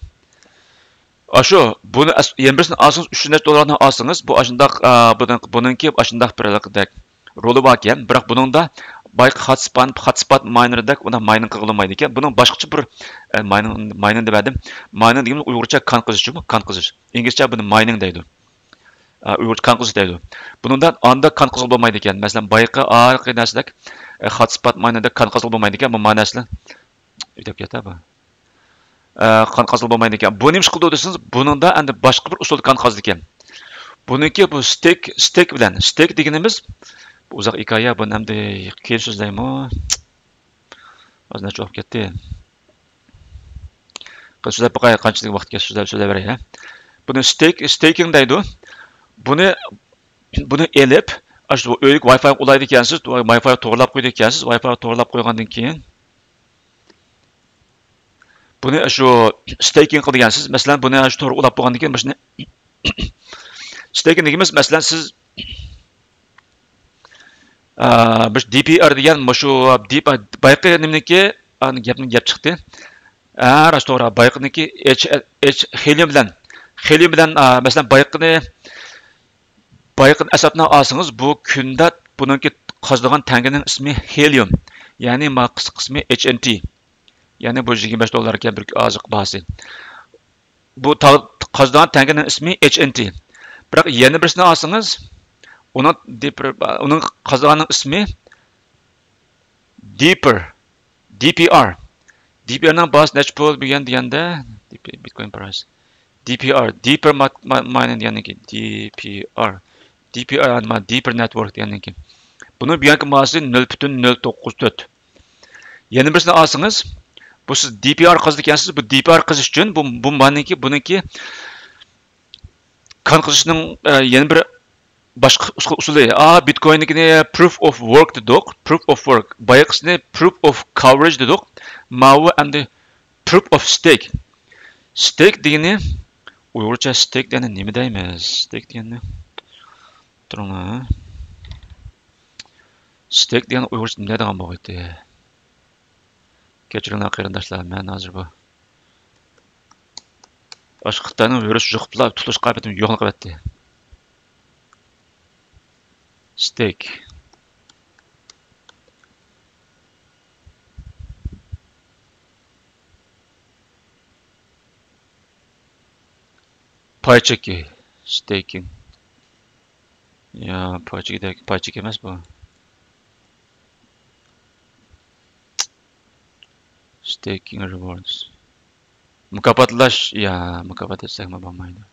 ئاشۇ، بۇنى ئەس-، يەنە بىرسىنى ئالسىڭىز، ئۈچ يۈز نەچچە دوللارنى ئالسىڭىز، بۇ ئاشۇنداق، ئا، بۇنىڭ-، بۇنىڭكى ئاشۇنداق بىر ھېلىقىدەك رولى باركەن، بىراق بۇنىڭدا بايىقى خاتسپان-، خاتسپات ماينېردەك ئۇنداق ماينىڭ قىلغىلى بولمايدىكەن. بۇنىڭ باشقىچە بىر، ئە، ماينىڭ، ماينىڭ دېۋەردىم. ماينىڭ دېگىنىمىز ئۇيغۇرچە كان قېزىشچۇ، كان قېزىش. ئىنگلىزچە بۇنى ماينىڭ دەيدۇ. ئا، ئۇيغۇرچە كان قېزىش دەيدۇ. بۇنىڭدا ئاندا كان قېزىلغىلى بولمايدىكەن. مەسىلەن، بايىقى ئارقى نەرسىدەك، ئە، خاتسپات ماينېردەك كان قېزىلغىلى بولمايدىكەن. بۇ ما نەرسىلەر ئۆتۈپ كېتە بۇ. ئە، قان قازىلىپ بولمايدىكەن. بۇ نېمە ئىش قىلىدۇ دېسىڭىز، بۇنىڭدا ئەمدى باشقا بىر ئۇسۇلدا قان قازىدىكەن. بۇنىڭكى بۇ ستېك، ستېك بىلەن، ستېك دېگىنىمىز، بۇ ئۇزاق ھېكايە، بۇنى ئەمدى كېيىن سۆزلەيمۇ؟ ھازىر نەچچە بولۇپ كەتتى؟ قىز سۆزلەپ باقاي، قانچىلىك ۋاقىت كەتسە سۆزلەپ، سۆزلەپ بېرەي، ھە. بۇنى ستېك، ستېكىڭ دەيدۇ. بۇنى، بۇنى ئېلىپ، ئاشۇ ئۆيلۈك ۋاي فايغا ئۇلايدىكەنسىز، ۋاي فايغا توغرىلاپ قويىدىكەنسىز، ۋاي فايغا توغرىلاپ قويغاندىن كېيىن، بۇنى شۇ ستېيكىڭ قىلىدىكەنسىز. مەسىلەن، بۇنى شۇ تورغا ئۇلاپ بولغاندىن كېيىن، مۇشۇنى ستېيكىڭ دېگىنىمىز، مەسىلەن، سىز، ئا، بىر دى پى ئار دېگەن مۇشۇ دى پى ئار، بايىقى نېمىنىڭكى، ئا، گەپنىڭ گەپ چىقتى. ھە، راست، توغرا. بايىقىنىڭكى ئېچ، ئېچ، خېلىيۇم بىلەن، خېلىيۇم بىلەن، ئا، مەسىلەن، بايىقىنى بايىقىنى ئەسلەپنى ئالسىڭىز، بۇ كۈندە بۇنىڭكى قازىدىغان تەڭگىنىڭ ئىسمى خېلىيۇم. يەنى ما قىسقا ئىسمى ئېچ ئېن تى. يەنى بۇ يىگىرمە بەش دوللار ئىكەن بىر ئازلىق باھاسى. بۇ تا-، قازىدىغان تەڭگىنىڭ ئىسمى ئېچ ئېن تى. بىراق يەنە بىرسىنى ئالسىڭىز، ئۇنىڭ دىپر-، ئۇنىڭ قازىدىغاننىڭ ئىسمى دىپر، دى پى ئار. دى پى ئارنىڭ باھاسى نەچچە پۇل بۈگۈن دېگەندە، دى پى، بىتكوين پرايس. دى پى ئار، دىپر ما-، ما-، ماينىنگ دېگەندىن كېيىن، دى پى ئار. دى پى ئار، ما-، دىپر نېتۋورك دېگەندىن كېيىن. بۇنىڭ بۈگۈنكى باھاسى نۆل پۈتۈن نۆل توققۇز تۆت. يەنە بىرسىنى ئالسىڭىز، بۇ سىز دى پى ئار قازىدىكەنسىز، بۇ دى پى ئار قېزىش ئۈچۈن، بۇ، بۇ مانىڭكى، بۇنىڭكى كان قېزىشنىڭ، ئە، يەنە بىر باشقا ئۇسۇل-، ئۇسۇلى. ئا، بىتكويننىڭكىنى proof of work دېدۇق، proof of work. بايىقىسىنى proof of coverage دېدۇق. ماۋۇ ئەمدى proof of stake. ستېيك دېگىنى، ئۇيغۇرچە ستېيك دېگەننى نېمە دەيمىز؟ ستېيك دېگەننى، تۇرۇڭلار. ستېيك دېگەن ئۇيغۇرچە نېمە دەيدىغان بولغىيتى؟ كەچۈرۈڭلار قېرىنداشلار، مەن ھازىر بۇ ئاشۇ خىتاينىڭ ۋىرۇسى يۇقۇپلا تۇتۇش قابىلىيىتىم يوقىلىپ قېلىۋەتتى. ستېيك. پاي چېكى، ستېيكىڭ. يا، پاي چېكىدەك، پاي چېكى ئەمەس بۇ. ستېيكىڭ رىۋاردس. مۇكاپاتلاش، يا، مۇكاپات ئەتسەكمۇ بولمايدۇ.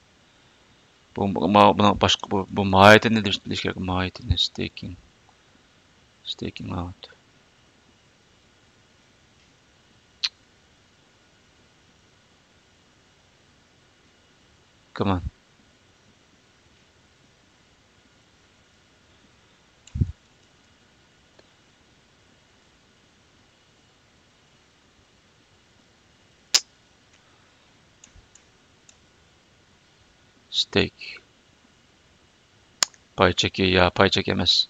بۇ، بۇ، ما-، بۇنىڭ باشقا، بۇ، بۇ ماھىيىتىنى بىلىش، بىلىش كېرەك، ماھىيىتىنى، ستېيكىڭ. ستېيكىڭ ئاۋت. كمان. ستېيك. پاي چېكى، يا، پاي چېكى ئەمەس.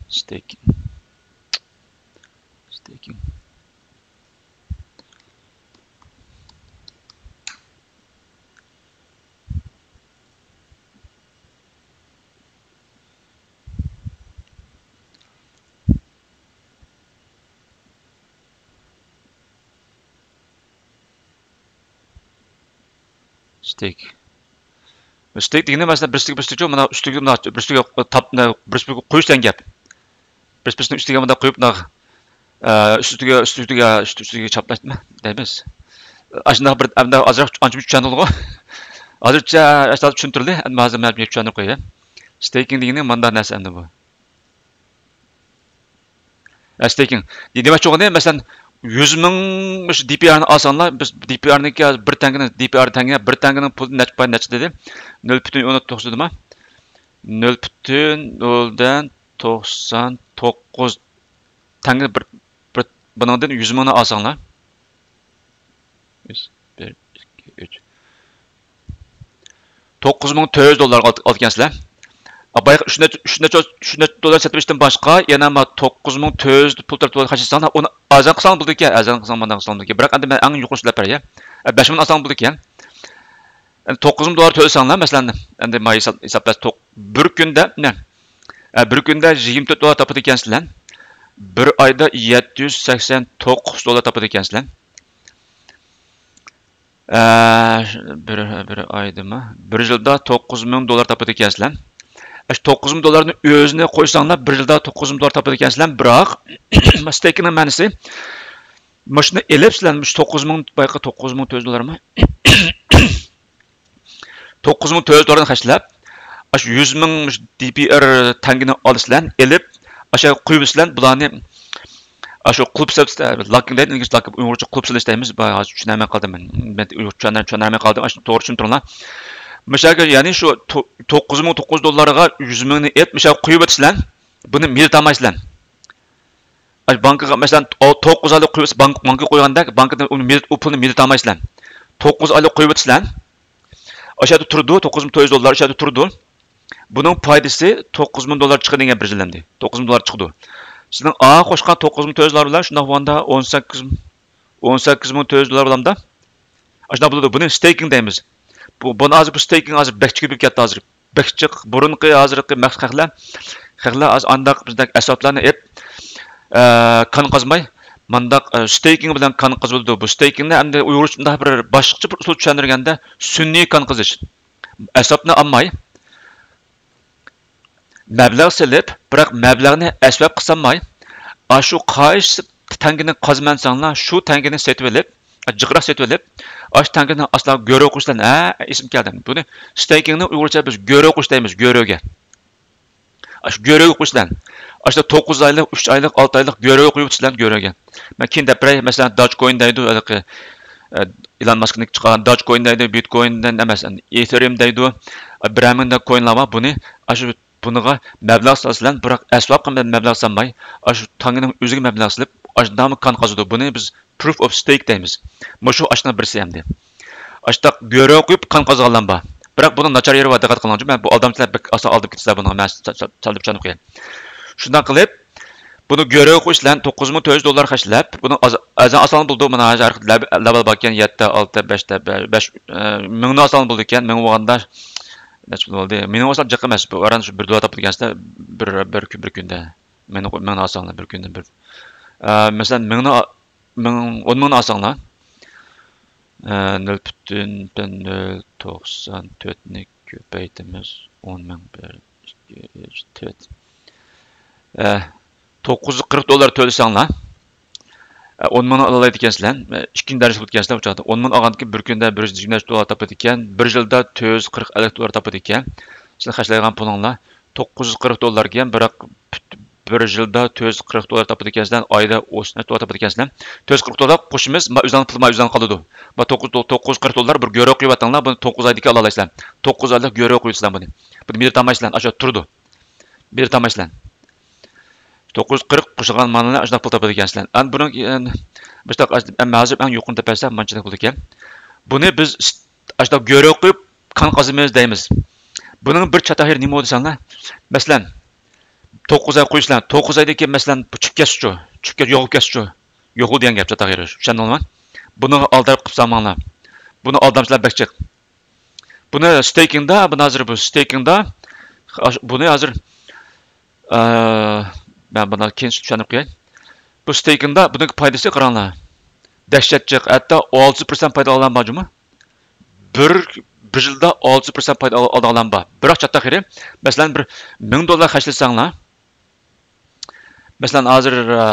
ستېيكىڭ. ستېيكىڭ. ستېيك. ستېيك دېگىنى، مەسىلەن، بىرسىگە، بىرسىگە، مانا ئۈستىگە، مانا بىرسىگە تاپ-، بىرسىگە قويۇش دېگەن گەپ. بىرسى بىرسىنىڭ ئۈستىگە مۇنداق قويۇپ، مۇنداق، ئە، ئۈستىگە، ئۈستىگە، ئۈستى-، ئۈستىگە چاپلاش نېمە دەيمىز؟ ئاشۇنداق بىر، ئەمدى ئازراق ئانچە چۈشەندىڭىزغۇ؟ ھازىرچە ئاشۇنداق چۈشەندۈرۈلدى. ئەمدى ھازىر مەن چۈشەندۈرۈپ قوياي. ستېيكىڭ دېگىنى مۇنداق نەرسە ئەمدى بۇ. ستېيكىڭ. دېمەكچى بولغىنى، مەسىلەن، يۈز مىڭ مۇشۇ دى پى ئارنى ئالساڭلار، بىز دى پى ئارنىڭكى ھازىر بىر تەڭگىنى، دى پى ئار تەڭگە، بىر تەڭگىنىڭ پۇلى نەچچە پاي، نەچچە دېدى؟ نۆل پۈتۈن ئوندىن توقسان دېدىما؟ نۆل پۈتۈن نۆلدىن توقسان توققۇز تەڭگە بىر، بىر، بۇنىڭدىن يۈز مىڭنى ئالساڭلار. بىر، ئىككى، ئۈچ. توققۇز مىڭ تۆت يۈز دوللارغا ئالت-، ئالىدىكەنسىلەر. بايىقى ئۈچ نەچچە، ئۈچ نەچچە، ئۈچ نەچچە دوللار سېتىپ ئېلىشتىن باشقا، يەنە ما توققۇز مىڭ تۆت يۈز پۇل تۆلەپ خەجلىسەڭلار، ئۇنى ئارزان قىلساڭ بولىدىكەن، ئەرزان قىلساڭ، مانداق قىلساڭ بولىدىكەن. بىراق ئەمدى مەن ئەڭ يۇقىرى سۆزلەپ بېرەي. بەش مىڭنى ئالساڭ بولىدىكەن. ئەمدى توققۇز مىڭ دوللار تۆلىسەڭلار، مەسىلەن، ئەمدى ما ھېساب، ھېسابلاش، توق-، بىر كۈندە، نە؟ ئە، بىر كۈندە يىگىرمە تۆت دوللار تاپىدىكەنسىلەر. بىر ئايدا يەتتە يۈز سەكسەن توققۇز دوللار تاپىدىكەنسىلەر. ئە، بىر، بىر ئايدىمۇ؟ بىر يىلدا توققۇز مىڭ دوللار تاپىدىكەنسىلەر. ئەش، توققۇز مىڭ دوللارنى ئۆزىنى قويساڭلار، بىر يىلدا توققۇز مىڭ دوللار تاپىدىكەنسىلەر. بىراق، ستېيكىنىڭ مەنىسى، مۇشۇنى ئېلىپ سىلەر، مۇشۇ توققۇز مىڭ، بايىقى توققۇز مىڭ تۆت يۈز دوللارمۇ؟ توققۇز مىڭ تۆت يۈز دوللارنى خەجلەپ، ئاشۇ يۈز مىڭ دى پى ئېر تەڭگىنى ئالىسىلەر، ئېلىپ، ئاشۇ قويۇۋېتىسىلەر، بۇلارنى، ئاشۇ قۇلۇپ سەپ، لاكىنگ دەيدۇ، ئىنگلىزچە لاكىنگ، ئۇيغۇرچە قۇلۇپ سېلىش دەيمىز. با-، ھازىر چۈشىنەلمەي قالدىم مەن. مەن ئۇيغۇرچە چۈشەنەلمەي قالدىم. ئاشۇ توغرا چۈشىنىپ تۇرۇڭلار. مۇشۇ يەرگە، يەنى شۇ تو-، توققۇز مىڭ توققۇز يۈز دوللارغا يۈز مىڭنى ئېلىپ، مۇشۇ يەرگە قويۇۋېتىسىلەر. بۇنى مىلتامايسىلەر. ئاشۇ بانكىغا، مەسىلەن، ئو-، توققۇز ئايلىق قويۇپ، بانك-، بانكىغا قويغاندەك، بانكىدىن ئۇنى مىلت-، ئۇ پۇلنى مىلتامايسىلەر. توققۇز ئايلىق قويۇۋېتىسىلەر. ئاشۇ يەردە تۇرىدۇ، توققۇز مىڭ تۆت يۈز دوللار ئاشۇ يەردە تۇرىدۇ. بۇنىڭ پايدىسى توققۇز مىڭ دوللار چىقىدۇ دېگەن بىر يىل ئەمدى. توققۇز مىڭ دوللار چىقىدۇ. سىزنىڭ ئا قوشقان توققۇز مىڭ تۆت يۈز دوللار بىلەن شۇنداق بولغاندا ئون سەككىز، ئون سەككىز مىڭ تۆت يۈز دوللار بولامدا؟ ئاشۇنداق بولىدۇ. بۇنى ستېيكىنگ دەيمىز. بۇ، بۇنى ھازىر بۇ ستېيكىنگ ھازىر بەك چىقىپ كەتتى ھازىر. بەك جىق، بۇرۇنقى، ھازىرقى مەخ-، خەقلەر، خەقلەر ھازىر ئانداق بىزدەك ئەسۋابلارنى ئېلىپ، ئە، كان قازماي، مانداق، ئە، ستېيكىنگ بىلەن كان قازىدۇ. بۇ ستېيكىنگنى ئەمدى ئۇيغۇرچە مۇنداق بىر باشقىچە بىر ئۇسۇل چۈشەندۈرگەندە، سۈنئىي كان قېزىش. ئەسۋابنى ئالماي، مەبلەغ سېلىپ، بىراق مەبلەغنى ئەسۋاب قىلسالماي، ئاشۇ قايسى تەڭگىنى قازىمەنسەڭلار، شۇ تەڭگىنى سېتىۋېلىپ، جىقراق سېتىۋېلىپ، ئاشۇ تەڭگىنى ئاسلا گۆرۆ قويۇشلار، ھە، ئېسىمگە كەلدى. بۇنى ستېيكىنگنى ئۇيغۇرچە بىز گۆرۆ قويۇش دەيمىز، گۆرۆگە. ئاشۇ گۆرۆگە قويۇشلار. ئاشۇ توققۇز ئايلىق، ئۈچ ئايلىق، ئالتە ئايلىق گۆرۆگە قويۇپ سىلەرنى گۆرۆگە. مەن كېيىن دەپ بېرەي، مەسىلەن، داجكوين دەيدۇ، ھېلىقى، ئە، ئىلان ماسكنىڭ چىقارغان داجكوين دەيدۇ، بىتكويندىن ئەمەس، ئېتېرىيۇم دەيدۇ، ئە، بىرەر مىڭدەك كوينلار بار. بۇنى، ئاشۇ، بۇنىغا مەبلەغ سالىسىلەر، بىراق ئەسۋاب قىلماي مەبلەغ سالماي، ئاشۇ تاڭگىنىڭ ئۆزىگە مەبلەغ سېلىپ، ئاشۇنداقمۇ كان قازىدۇ. بۇنى بىز proof of stake دەيمىز. مۇشۇ ئاشۇنىڭ بىرسى ئەمدى. ئاشۇنداق گۆرۆ قويۇپ كان قازىغانلار بار. بىراق بۇنىڭ ناچار يېرى بار، دىققەت قىلىڭچۇ. مەن بۇ ئالدامچىلار بەك ئاسان ئالداپ كېتىسىلەر بۇنىڭغا. مەن سا-، سا-، سەل دەپ چۈشەندۈرۈپ قوياي. شۇنداق قىلىپ، بۇنى گۆرۆگە قويۇش بىلەن توققۇز مىڭ تۆت يۈز دوللار خەجلەپ، بۇنىڭ ئاز-، ئەرزان ئاسان بولىدۇ. مانا ھازىر ھەر خىل لەب-، لەۋەل باركەن، يەتتە، ئالتە، بەشتە، بە-، بەش، ئە، مىڭنى ئاسان بولىدىكەن. مىڭ بولغاندا نەچچە پۇل بولدى؟ مىڭنى بولسا جىق ئەمەس. بۇ ئاران شۇ بىر دوللار تاپىدىكەنسىلەر بىر، بىر كۈن، بىر كۈندە. مىڭنى قوي-، مىڭنى ئاسانلا بىر كۈندە بىر. ئە، مەسىلەن، مىڭنى ئا-، مىڭ، ئون مىڭنى ئالساڭلار، ئە، نۆل پۈتۈن نۆل توقسان تۆتنى كۆپەيتىمىز، ئون مىڭ، بىر، ئىككى، ئۈچ، تۆت. ئە، توققۇز يۈز قىرىق دوللار تۆلىسەڭلار، ئە، ئون مىڭنى ئالالايدىكەنسىلەر، ئە، ئىككىنچى دەرىجە بولىدىكەنسىلەر ئۇ چاغدا. ئون مىڭنى ئالغاندىن كېيىن بىر كۈندە بىر يۈز يىگىرمە نەچچە دوللار تاپىدىكەن، بىر يىلدا تۆت يۈز قىرىق ئەللىك دوللار تاپىدىكەن. سىلەر خەجلەيدىغان پۇلۇڭلار توققۇز يۈز قىرىق دوللار ئىكەن، بىراق بىر يىلدا تۆت يۈز قىرىق دوللار تاپىدىكەنسىلەر، ئايدا ئوتتۇز نەچچە دوللار تاپىدىكەنسىلەر. تۆت يۈز قىرىق دوللار قوشىمىز، ما ئۆزۈڭنىڭ پۇلى ما ئۆزۈڭنىڭ قالىدۇ. ما توققۇز، توققۇز يۈز قىرىق دوللار بىر گۆرۆ قويۇۋاتىڭلار، بۇنى توققۇز ئايدىكى ئالالايسىلەر. توققۇز ئايلىق گۆرۆ قويۇۋېتىسىلەر بۇنى. بۇنى بىر تامايسىلەر، ئاشۇ تۇرىدۇ. بىر تامايسىلەر. توققۇز يۈز قىرىق قوشۇلغان مانا ئاشۇنداق پۇل تاپىدىكەنسىلەر. ئەمدى بۇنىڭ، ئە، مۇشۇنداق، ئەمما ھازىر ئەڭ يۇقىرىنى تېپەلسە مانچىلىك بولىدىكەن. بۇنى بىز ئاشۇنداق گۆرۆ قويۇپ كان قازىمىز دەيمىز. بۇنىڭ بىر چاتاق يېرى نېمە بولدى دېسەڭلار؟ مەسىلەن، توققۇز ئاي قويۇسىلەر، توققۇز ئايدىن كېيىن، مەسىلەن، بۇ چۈشۈپ كەتسىچۇ، چۈشۈپ كەت-، يوقىلىپ كەتسىچۇ، يوقىلىدۇ دېگەن گەپ، چاتاق يېرى. چۈشەندىڭلارمۇ؟ بۇنىڭغا ئالدىراپ قىلىپ سالماڭلار. بۇنى ئالدامچىلار بەك جىق. بۇنى ستېيكىنگدا، بۇنى ھازىر بۇ ستېيكىنگدا، ئاش-، بۇنى ھازىر، ئە، مەن بۇنى كېيىن چۈشەندۈرۈپ قوياي. بۇ ستېيكىنگدا بۇنىڭ پايدىسى قاراڭلار. دەھشەت جىق، ھەتتا ئالتە پىرسەنت پايدا ئالغان بار جۇمۇ. بىر، بىر يىلدا ئالتە پىرسەنت پايدا ئال-، ئالىدىغانلار بار. بىراق چاتاق يېرى، مەسىلەن، بىر مىڭ دوللار خەجلىسەڭلار، مەسىلەن، ھازىر، ئە،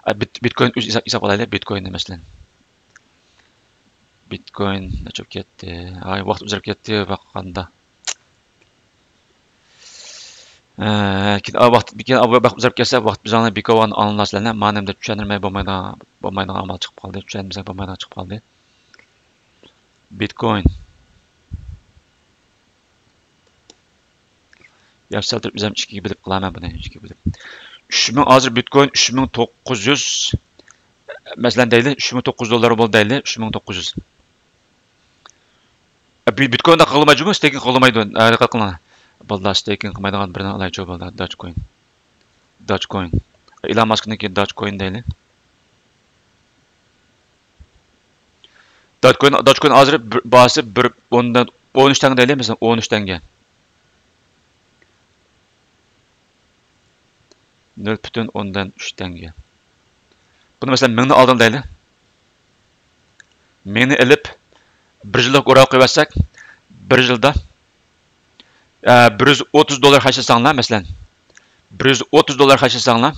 ئە، بىت-، بىتكوين ئۆز ھېساب، ھېساب قىلايلى، بىتكويننى مەسىلەن. بىتكوين نەچچە بولۇپ كەتتى؟ ھاي، ۋاقىت ئۆزگىرىپ كەتتى، باققاندا. ئە، كېيىن، ئا، ۋاقىت، كېيىن، ئا، ۋاقىت ئۆزگىرىپ كەتسە، ۋاقىت بىزنى بىكارغا ئالىنىسىلەر. مانا ئەمدى چۈشەندۈرمەي بولمايدىغان، بولمايدىغان ئامال چىقىپ قالدى. چۈشەندۈرمىسەك بولمايدىغان چىقىپ قالدى. بىتكوين. ياخشى، سەل تۇرۇپ ئۆزۈم ئىككىگە بۆلۈپ قىلارمەن بۇنى، ئىككىگە بۆلۈپ. ئۈچ مىڭ، ھازىر بىتكوين ئۈچ مىڭ توققۇز يۈز، مەسىلەن دەيلى، ئۈچ مىڭ توققۇز يۈز دوللار بولدى دەيلى، ئۈچ مىڭ توققۇز يۈز. ئە، بىت-، بىتكويندا قىلمايدۇ جۇمۇ، ستېيكىنگ قىلمايدۇ. ھە، دىققەت قىلىڭلار. بالىلار، ستېيكىنگ قىلمايدىغان بىرنى ئالايچۇ بالىلار، داجكوين. داجكوين. ئىلان ماسكنىڭكى داجكوين دەيلى. دوجكوين، دوجكوين ھازىر بىر، باھاسى بىر ئوندىن، ئون ئۈچ تەڭگە دەيلى، مەسىلەن، ئون ئۈچ تەڭگە. نۆل پۈتۈن ئوندىن ئۈچ تەڭگە. بۇنى، مەسىلەن، مىڭنى ئالدىم دەيلى. مىڭنى ئېلىپ، بىر يىللىق گراف قويۇۋەتسەك، بىر يىلدا، ئە، بىر يۈز ئوتتۇز دوللار خەجلىسەڭلار، مەسىلەن، بىر يۈز ئوتتۇز دوللار خەجلىسەڭلار،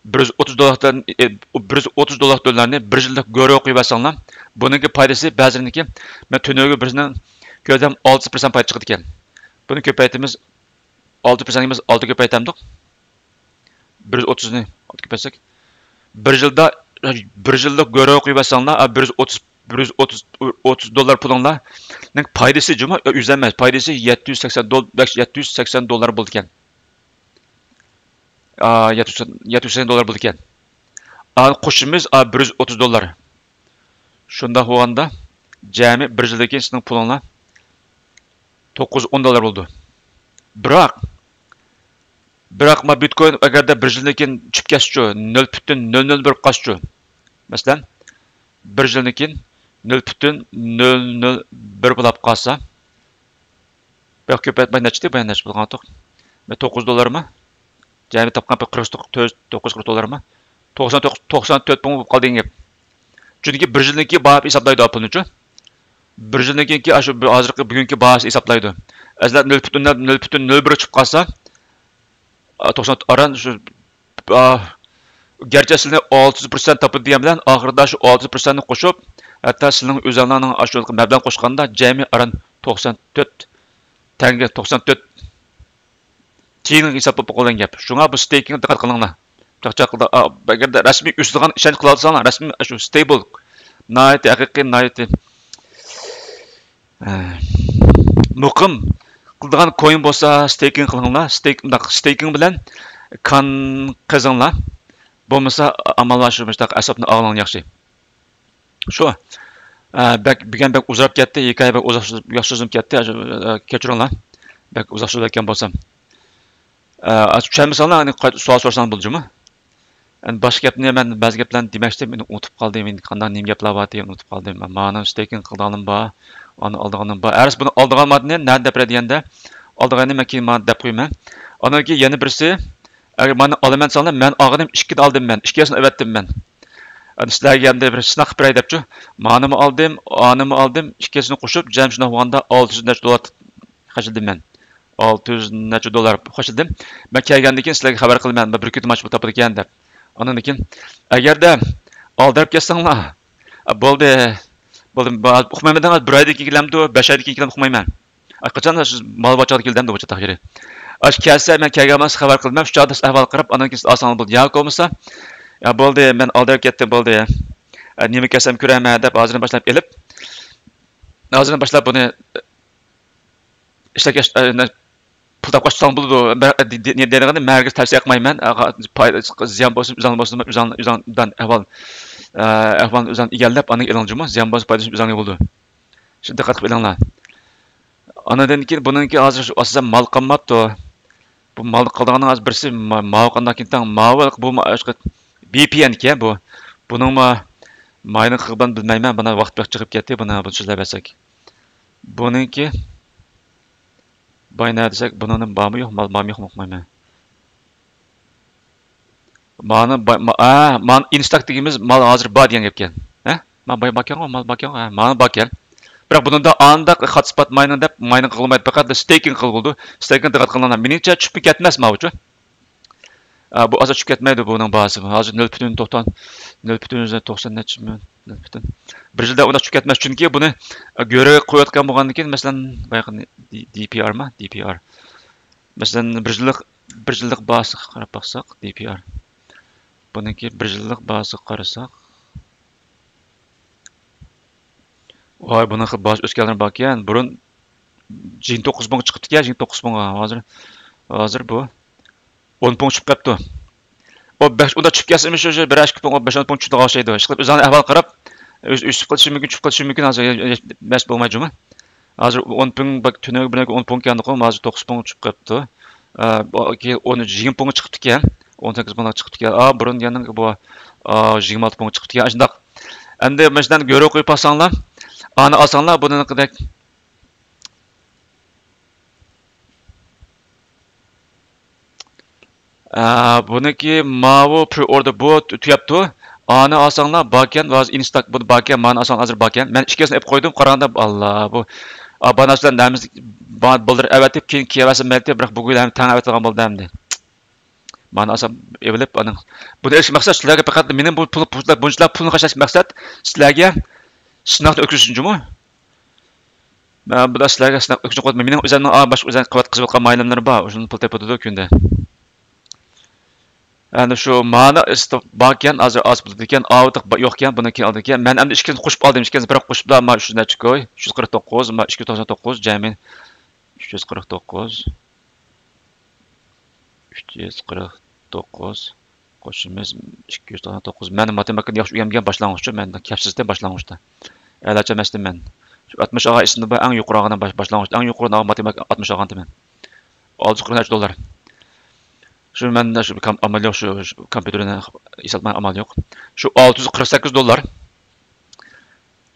بىر يۈز ئوتتۇز دوللاردىن، ئە، بىر يۈز ئوتتۇز دوللار دوللارنى بىر يىللىق گراف قويۇۋەتسەڭلار، بۇنىڭكى پايدىسى بەزىلىرىنىڭكى، مەن تۈنۈگۈن بىرسىنىڭ كۆردۈم، ئالتە پىرسەنت پايدا چىقىدىكەن. بۇنى كۆپەيتىمىز، ئالتە پىرسەنت ئەمەس، ئالتە كۆپەيتەمدۇق. بىر يۈز ئوتتۇزنى ئالتە كۆپەيتسەك، بىر يىلدا، بىر يىللىق گراف قويۇۋەتسەڭلار، بىر يۈز ئوتتۇز، بىر يۈز ئوتتۇز، ئوتتۇز دوللار پۇلۇڭلارنىڭ پايدىسى جۇمۇ، ئۆزى ئەمەس، پايدىسى يەتتە يۈز سەكسەن دول-، يەتتە يۈز سەكسەن دوللار بولىدىكەن. ئا، يەتتە يۈز، يەتتە يۈز سەكسەن دوللار بولىدىكەن. ئا، قوشىمىز، ئا، بىر يۈز ئوتتۇز دوللار. شۇنداق بولغاندا، جەمئىي بىر يىلدىن كېيىن سىزنىڭ پۇلۇڭلار توققۇز، ئون دوللار بولىدۇ. بىراق، بىراق ما بىتكوين ئەگەردە بىر يىلدىن كېيىن چۈشۈپ كەتسىچۇ، نۆل پۈتۈن نۆل نۆل بىر بولۇپ قالسىچۇ. مەسىلەن، بىر يىلدىن كېيىن نۆل پۈتۈن نۆل نۆل بىر بولاپ قالسا، بەك كۆپەيتمەي نەچچىدى، بۇ نەچچە بولغانتۇق؟ بە توققۇز دوللارمۇ؟ جەمئىي تاپقان بىر قىرىق توققۇز، توققۇز قىرىق دوللارمۇ؟ توقسان توققۇز، توقسان تۆت مىڭ بولۇپ قالدى دېگەن گەپ. چۈنكى بىر يىلدىن كېيىن باھا ھېسابلايدۇ پۇلنىچۇ. بىر يىلدىن كېيىنكى ئاشۇ ھازىرقى بۈگۈنكى باھاسى ھېسابلايدۇ. ئەسلى نۆل پۈتۈن نۆل، نۆل پۈتۈن نۆل بىر چىقىپ قالسا، توقسان ئاران شۇ، گەرچە سىلىنى ئالتە يۈز پىرسەنت تاپىدۇ دېگەن بىلەن، ئاخىرىدا شۇ ئالتە يۈز پىرسەنتنى قوشۇپ، ھەتتا سىلىنىڭ ئۆزۈڭلارنىڭ ئاشۇ مەبلەغ قوشقاندا جەمئىي ئاران توقسان تۆت تەڭگە، توقسان تۆت تىيىن ھېساب بولۇپ قالغان گەپ. شۇڭا بۇ ستېيكىڭغا دىققەت قىلىڭلار. چاقچاق قىلدا، ئا، ئەگەردە رەسمىي ئۈستىدىغان ئىشەنچ قىلالىساڭلار، رەسمىي شۇ ستەيبىل، ناھايىتى ھەقىقىي، ناھايىتى، ئە، مۇقىم قىلىدىغان كوين بولسا ستېيكىڭ قىلىڭلار. ستېيك، مۇنداق، ستېيكىڭ بىلەن كان قېزىڭلار. بولمىسا ئامال بار شۇ مۇشۇنداق ئەسۋابنى ئاغلىڭلار ياخشى. شۇ، ئە، بەك، بۈگۈن بەك ئۇزىراپ كەتتى، ھېكايە بەك ئۇزاق سۆز-، ياخشى سۆزۈم كەتتى، ئە، كەچۈرۈڭلار. بەك ئۇزاق سۆزلەۋەتكەن بولسام. ئە، چۈشەنمىسەڭلار، ئەنە قايتا سوئال سورىساڭلار بولىدۇ جۇمۇ. ئەنە باشقا گەپنى مەن بەزى گەپلەرنى دېمەكچىدىم، ئۇنى ئۇنتۇپ قالدىم، ئەنە قانداق نېمە گەپلەر بار ئىدى، ئۇنتۇپ قالدىم. مانا ستېيكىڭ قىلىدىغانلىرىم بار، ئانى ئالىدىغانلىرىم بار. ھەرىسى بۇنى ئالىدىغان ماددىنى نەدە دەپ بېرەي دېگەندە، ئالىدىغاننى مەن كېيىن مانا دەپ قويىمەن. ئاندىن كېيىن يەنە بىرسى، ئەگەر مانا ئالىمەن دېسەڭلار، مەن ئالغىنىم ئىككىنى ئالدىم مەن، ئىككىسىنى ئەۋەتتىم مەن. ئەنە سىلەرگە ئەمدى بىر سىناق قىلىپ بېرەي دەپچۇ. مانىمۇ ئالدىم، ئانىمۇ ئالدىم، ئىككىسىنى قوشۇپ، جەم شۇنداق بولغاندا ئالتە يۈز نەچچە دوللار خەجلىدىم مەن. ئالتە يۈز نەچچە دوللار خەجلىدىم. مەن كەلگەندىن كېيىن سىلەرگە خەۋەر قىلىمەن، بىر كۈندە ماچ تاپىدىكەن دەپ. ئاندىن كېيىن، ئەگەردە ئالدىراپ كەتسەڭلار، ئا، بولدى، بولدى، ئۇقمايمەن دەڭ، بىر ئايدىن كېيىن كېلەمدۇ، بەش ئايدىن كېيىن كېلەمدۇ، ئۇقمايمەن. ئاي، قاچان سىز مال باچاغدا كېلدى ئەمدى بۇ چاغدا ئاخىرى؟ ئاش كەلسە، مەن كەلگەن بولسا خەۋەر قىلىمەن، شۇ چاغدا سىز ئالساڭلار بولدى. ياكى بولمىسا، يا بولدى، مەن ئالدىراپ كەتتىم، بولدى. ئە، نېمە كەلسەم كۆرەرمەن دەپ ھازىردىن باشلاپ ئېلىپ، ھازىردىن باشلاپ بۇنى ئىشلەپ كەش-، ئە، نە-، پۇل تاپقاچ تۇتساڭ بولىدۇ. مە-، دې-، دې-، دېگەننى مەن ھەرگىز تەۋسىيە قىلمايمەن. ئاغا، پايدا، زىيان بولسا ئۆزۈڭ بولسا، ئۆزۈڭ، ئۆزۈڭدىن ئەھۋال، ئە، ئەھۋالنى ئۆزۈڭ ئىگىلەپ، ئاندىن ئېلىڭ جۇمۇ. زىيان بولسا، پايدىسى ئۆزۈڭگە بولىدۇ. شۇنى دىققەت قىلىپ ئېلىڭلار. ئاندىن كېيىن بۇنىڭكى ھازىر شۇ ئاساسەن مال قالماپتۇ. بۇ مالنى قالىدىغاننىڭ ھازىر بىرسى ما-، ماۋۇ قانداق كېتىڭ، ماۋۇ بۇ ما-، بى پى ئېن كەن بۇ. بۇنىڭمۇ ماينىڭ قىلغىنىنى بىلمەيمەن، بۇنىڭ ۋاقتى بەك چىقىپ كەتتى، بۇنى بۇ سۆزلەپ بەرسەك. بۇنىڭكى باي نەدە دېسەك، بۇنىڭدىن بارمۇ يوق، مال بارمۇ يوقمۇ ئۇقمايمەن. مانا، با-، ما-، ئا، مانا ئىنستاك دېگىنىمىز مال ھازىر بار دېگەن گەپكەن. ھە؟ ما-، باي باركەنغۇ، مال باركەنغۇ، ھە، مانا باركەن. بىراق بۇنىڭدا ئانداق خاتسپات ماينىڭ دەپ، ماينىڭ قىلغىلى بولمايدۇ، پەقەت ستېيكىڭ قىلغىلى بولىدۇ. ستېيكىڭ دىققەت قىلىڭلار. مېنىڭچە چۈشۈپمۇ كەتمەس ماۋۇچۇ. ئا، بۇ ئاسا چۈشۈپ كەتمەيدۇ بۇنىڭ باھاسى. ھازىر نۆل پۈتۈن توقسان، نۆل پۈتۈن يۈزدىن توقسان نەچچە مىليون، نۆل پۈتۈن. بىر يىلدا ئۇنداق چۈشۈپ كەتمەس، چۈنكى بۇنى گۆرۈگە قويۇۋاتقان بولغاندىن كېيىن، مەسىلەن، بايىقى دى-، دى پى ئار ما؟ دى پى ئار. مەسىلەن، بىر يىللىق، بىر يىللىق باھاسىغا قاراپ باقساق، دى پى ئار. بۇنىڭكى بىر يىللىق باھاسىغا قارىساق، ۋاي، بۇنىڭ خېلى باھاسى ئۆسكەنلىرى باركەن. بۇرۇن يىگىرمە توققۇز مىڭغا چىقىپتىكەن، يىگىرمە توققۇز مىڭغا. ھازىر، ھازىر بۇ ئون مىڭغا چۈشۈپ قاپتۇ. ئۇ بەش، ئۇنداق چۈشۈپ كەتسىمۇ شۇ، شۇ بىر ئىككى مىڭ، بەش ئون مىڭ چۈشىدىغان ئوخشايدۇ. ئىشقىلىپ ئۆزۈڭنى ئەھۋال قاراپ، ئۆس-، ئۆسۈپ قېلىشى مۇمكىن، چۈشۈپ قېلىشى مۇمكىن، ھازىر مەس بولماي جۇمۇ. ھازىر ئون مىڭ، بەك تۈنۈگۈن بىر ئون مىڭ كەلدىغۇ، ھازىر توققۇز مىڭغا چۈشۈپ قاپتۇ. ئە، بۇ كېيىن ئون، يىگىرمە مىڭغا چىقىپتىكەن، ئون سەككىز مىڭغا چىقىپتىكەن. ئا، بۇرۇن دېگەندىن بۇ، ئا، يىگىرمە ئالتە مىڭغا چىقىپتىكەن. شۇنداق. ئەمدى مۇشۇنداق گۆرۈ قويۇپ ئالساڭلار، ئانى ئالساڭلار بۇنىڭقىدەك. ئە، بۇنىڭكى ماۋۇ پرىئوردېر بۇ تۈ-، تۈگەپتۇ. ئانى ئالساڭلار باركەن، ھازىر ئىنستاك بۇ باركەن، مانى ئالساڭلار ھازىر باركەن. مەن ئىككىسىنى ئېلىپ قويدۇم، قاراڭدا، ئاللا، بۇ ئاباناس بىلەن نەمىز بولدۇر ئەۋەتىپ، كېيىن كېيەۋەرسە مەيلى، بىراق بۇ كۈنى ھەم تەڭ ئەۋەتىدىغان بولدى ئەمدى. مانا ئاسان ئېلىپ، ئانىڭ بۇنى ئېلىش مەقسەت سىلەرگە پەقەت مېنىڭ بۇ پۇل، پۇل، بۇنچىلار پۇلنى خەجلەش مەقسەت سىلەرگە سىناقنى ئۆتكۈزۈش ئۈچۈن جۇمۇ. مەن بۇدا سىلەرگە سىناق ئۆتكۈزۈپ قويدۇم. مېنىڭ ئۆزۈمنىڭ، ئا، باشقا ئۆزۈم قىلىۋاتقان خىزمەت قىلمايلىملىرى بار. شۇنى پۇل تېپىدۇ كۈندە. ئەنە شۇ مانا ئىستوپ باركەن، ھازىر ئاز بولىدىكەن، ئاۋۇتۇق با-، يوقكەن، بۇنى كېيىن ئالىدىكەن. مەن ئەمدى ئىككىسىنى قوشۇپ ئالدىم، ئىككىسىنى بىراق قوشۇپلا، ما ئۈچ يۈز نەچچە كوي، ئۈچ يۈز قىرىق توققۇز، ما ئىككى يۈز توقسان توققۇز، جەمئىي ئۈچ يۈز قىرىق توققۇز. ئۈچ يۈز قىرىق توققۇز قوشىمىز ئىككى يۈز توقسان توققۇز. مەن ماتېماتىكىنى ياخشى ئۆگەنمىگەن باشلانغۇچچۇ، مەن كەپسىزتىن باشلانغۇچتا. ئەلاچە ئەمەستىم مەن. شۇ ئاتمىش ئالغان ئېسىمدە بار، ئەڭ يۇقىرى ئالغان باش-، باشلانغۇچتا، ئەڭ يۇقىرى ئالغان ماتېماتىكا ئاتمىش ئالغانتىمەن. ئالتە يۈز قىرىق نەچچە دوللار. شۇ مەندە شۇ كام-، ئامال يوق، شۇ، شۇ كومپيۇتېرنى ئىشلەتمەي ئامال يوق. شۇ ئالتە يۈز قىرىق سەككىز دوللار.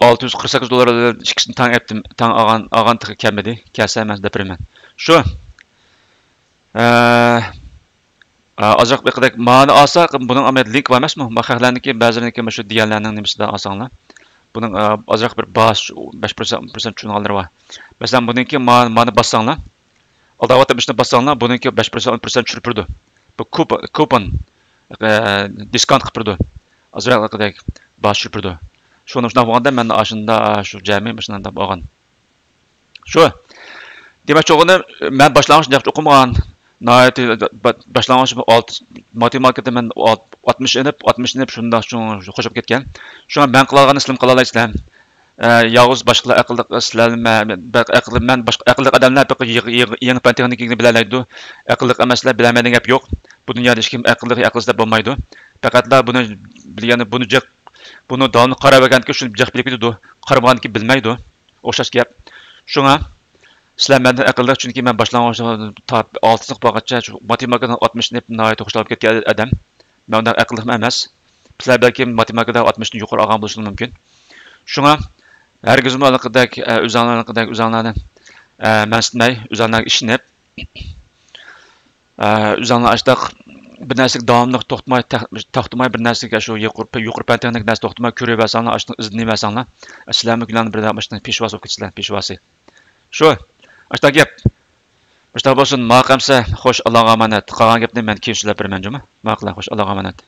ئالتە يۈز قىرىق سەككىز دوللار بىلەن ئىككىسىنى تەڭ ئەپتىم، تەڭ ئالغان، ئالغان تېخى كەلمىدى. كەلسە مەن دەپ بېرىمەن. شۇ. ئە، ئە، ئازراق بېقىدەك مانى ئالساق، بۇنىڭ ئەمەلىيەتتە لىنك بار ئەمەسمۇ؟ ما خەقلەرنىڭكى، بەزىلەرنىڭكى مۇشۇ دېگەنلەرنىڭ نېمىسىدە ئالساڭلار. بۇنىڭ، ئە، ئازراق بىر باس، بەش پىرسەنت، ئون پىرسەنت چۈشۈرۈۋالغانلىرى بار. مەسىلەن، بۇنىڭكى ما-، مانى باسساڭلار، ئالداۋاتقان ئىشنى باسساڭلار، بۇنىڭكى بەش پىرسەنت، ئون پىرسەنت چۈشۈرۈپ بېرىدۇ. بۇ كۇپ-، كۇپون، ئە، دىسكاونت قىلىپ بېرىدۇ. ئازراق دېگۈدەك باس چۈشۈرۈپ بېرىدۇ. شۇنى شۇنداق بولغاندا مەن ئاشۇنداق شۇ جەمئىي مۇشۇنداق ئالغان. شۇ. دېمەكچى بولغىنىم، مەن باشلانغۇچ ياخشى ئوقۇمىغان. ناھايىتى با-، باشلانغۇچ ئالتە، ماتېماتىكىدا مەن ئات-، ئاتمىش ئېلىپ، ئاتمىش ئېلىپ شۇنداق چوڭ خوش بولۇپ كەتكەن. شۇڭا مەن قىلالىغاننى سىلەرمۇ قىلالايسىلەر. ئە، يالغۇز باشقىلار ئەقىللىق سىلەرمۇ، بەك ئەقىل، مەن باشقا ئەقىللىق ئادەملەر بەك يېڭى، يېڭى، يېڭى پەن تېخنىكىنى بىلەلەيدۇ. ئەقىللىق ئەمەسلەر بىلەلمەيدىغان گەپ يوق. بۇ دۇنيادا ھېچكىم ئەقىللىق، ئەقىلسىز دەپ بولمايدۇ. پەقەتلا بۇنى بىلگەنى، بۇنى جىق، بۇنى داۋاملىق قاراۋەرگەنكى شۇنى جىق بىلىپ كېتىدۇ. قارىمىغانكى بىلمەيدۇ. ئوخشاش گەپ. شۇڭا سىلەر مەندىن ئەقىللىق، چۈنكى مەن باشلانغۇچ تا-، ئالتىنچى سىنىپ بولغانچە شۇ ماتېماتىكىدىن ئاتمىشنى ناھايىتى خۇشال بولۇپ كەتكەن ئادەم. مەن ئۇنداق ئەقىللىقمۇ ئەمەس. سىلەر بەلكىم ماتېماتىكىدا ئاتمىشتىن يۇقىرى ئالغان بولۇشىڭلار مۇمكىن. شۇڭا ھەرگىزمۇ ھېلىقىدەك، ئە، ئۆزۈڭلار ھېلىقىدەك ئۆزۈڭلارنى، ئە، مەنسىتمەي، ئۆزۈڭلارغا ئىشىنىپ، ئە، ئۆزۈڭلار ئاشتاق بىر نەرسىگە داۋاملىق توختىماي، تەق-، توختىماي بىر نەرسىگە شۇ يۇقىرى، يۇقىرى پەن تېخنىك نەرسە توختىماي كۆرۈۋەرسەڭلار، ئاشتىن ئىزدىنىۋەرسەڭلار، سىلەرمۇ كۈنلەرنىڭ بىرىدە مۇشۇنىڭ پېشۋاسى بولۇپ كېتىسىلەر، پېشۋاسى. شۇ. ئاشتاق گەپ. مۇشتاق بولسۇن، ماقۇل ئەمسە، خوش، ئاللاغا ئامانەت. قالغان گەپنى مەن كېيىن سۆزلەپ بېرىمەن جۇمۇ. ماقۇل، خوش، ئاللاغا ئامانەت.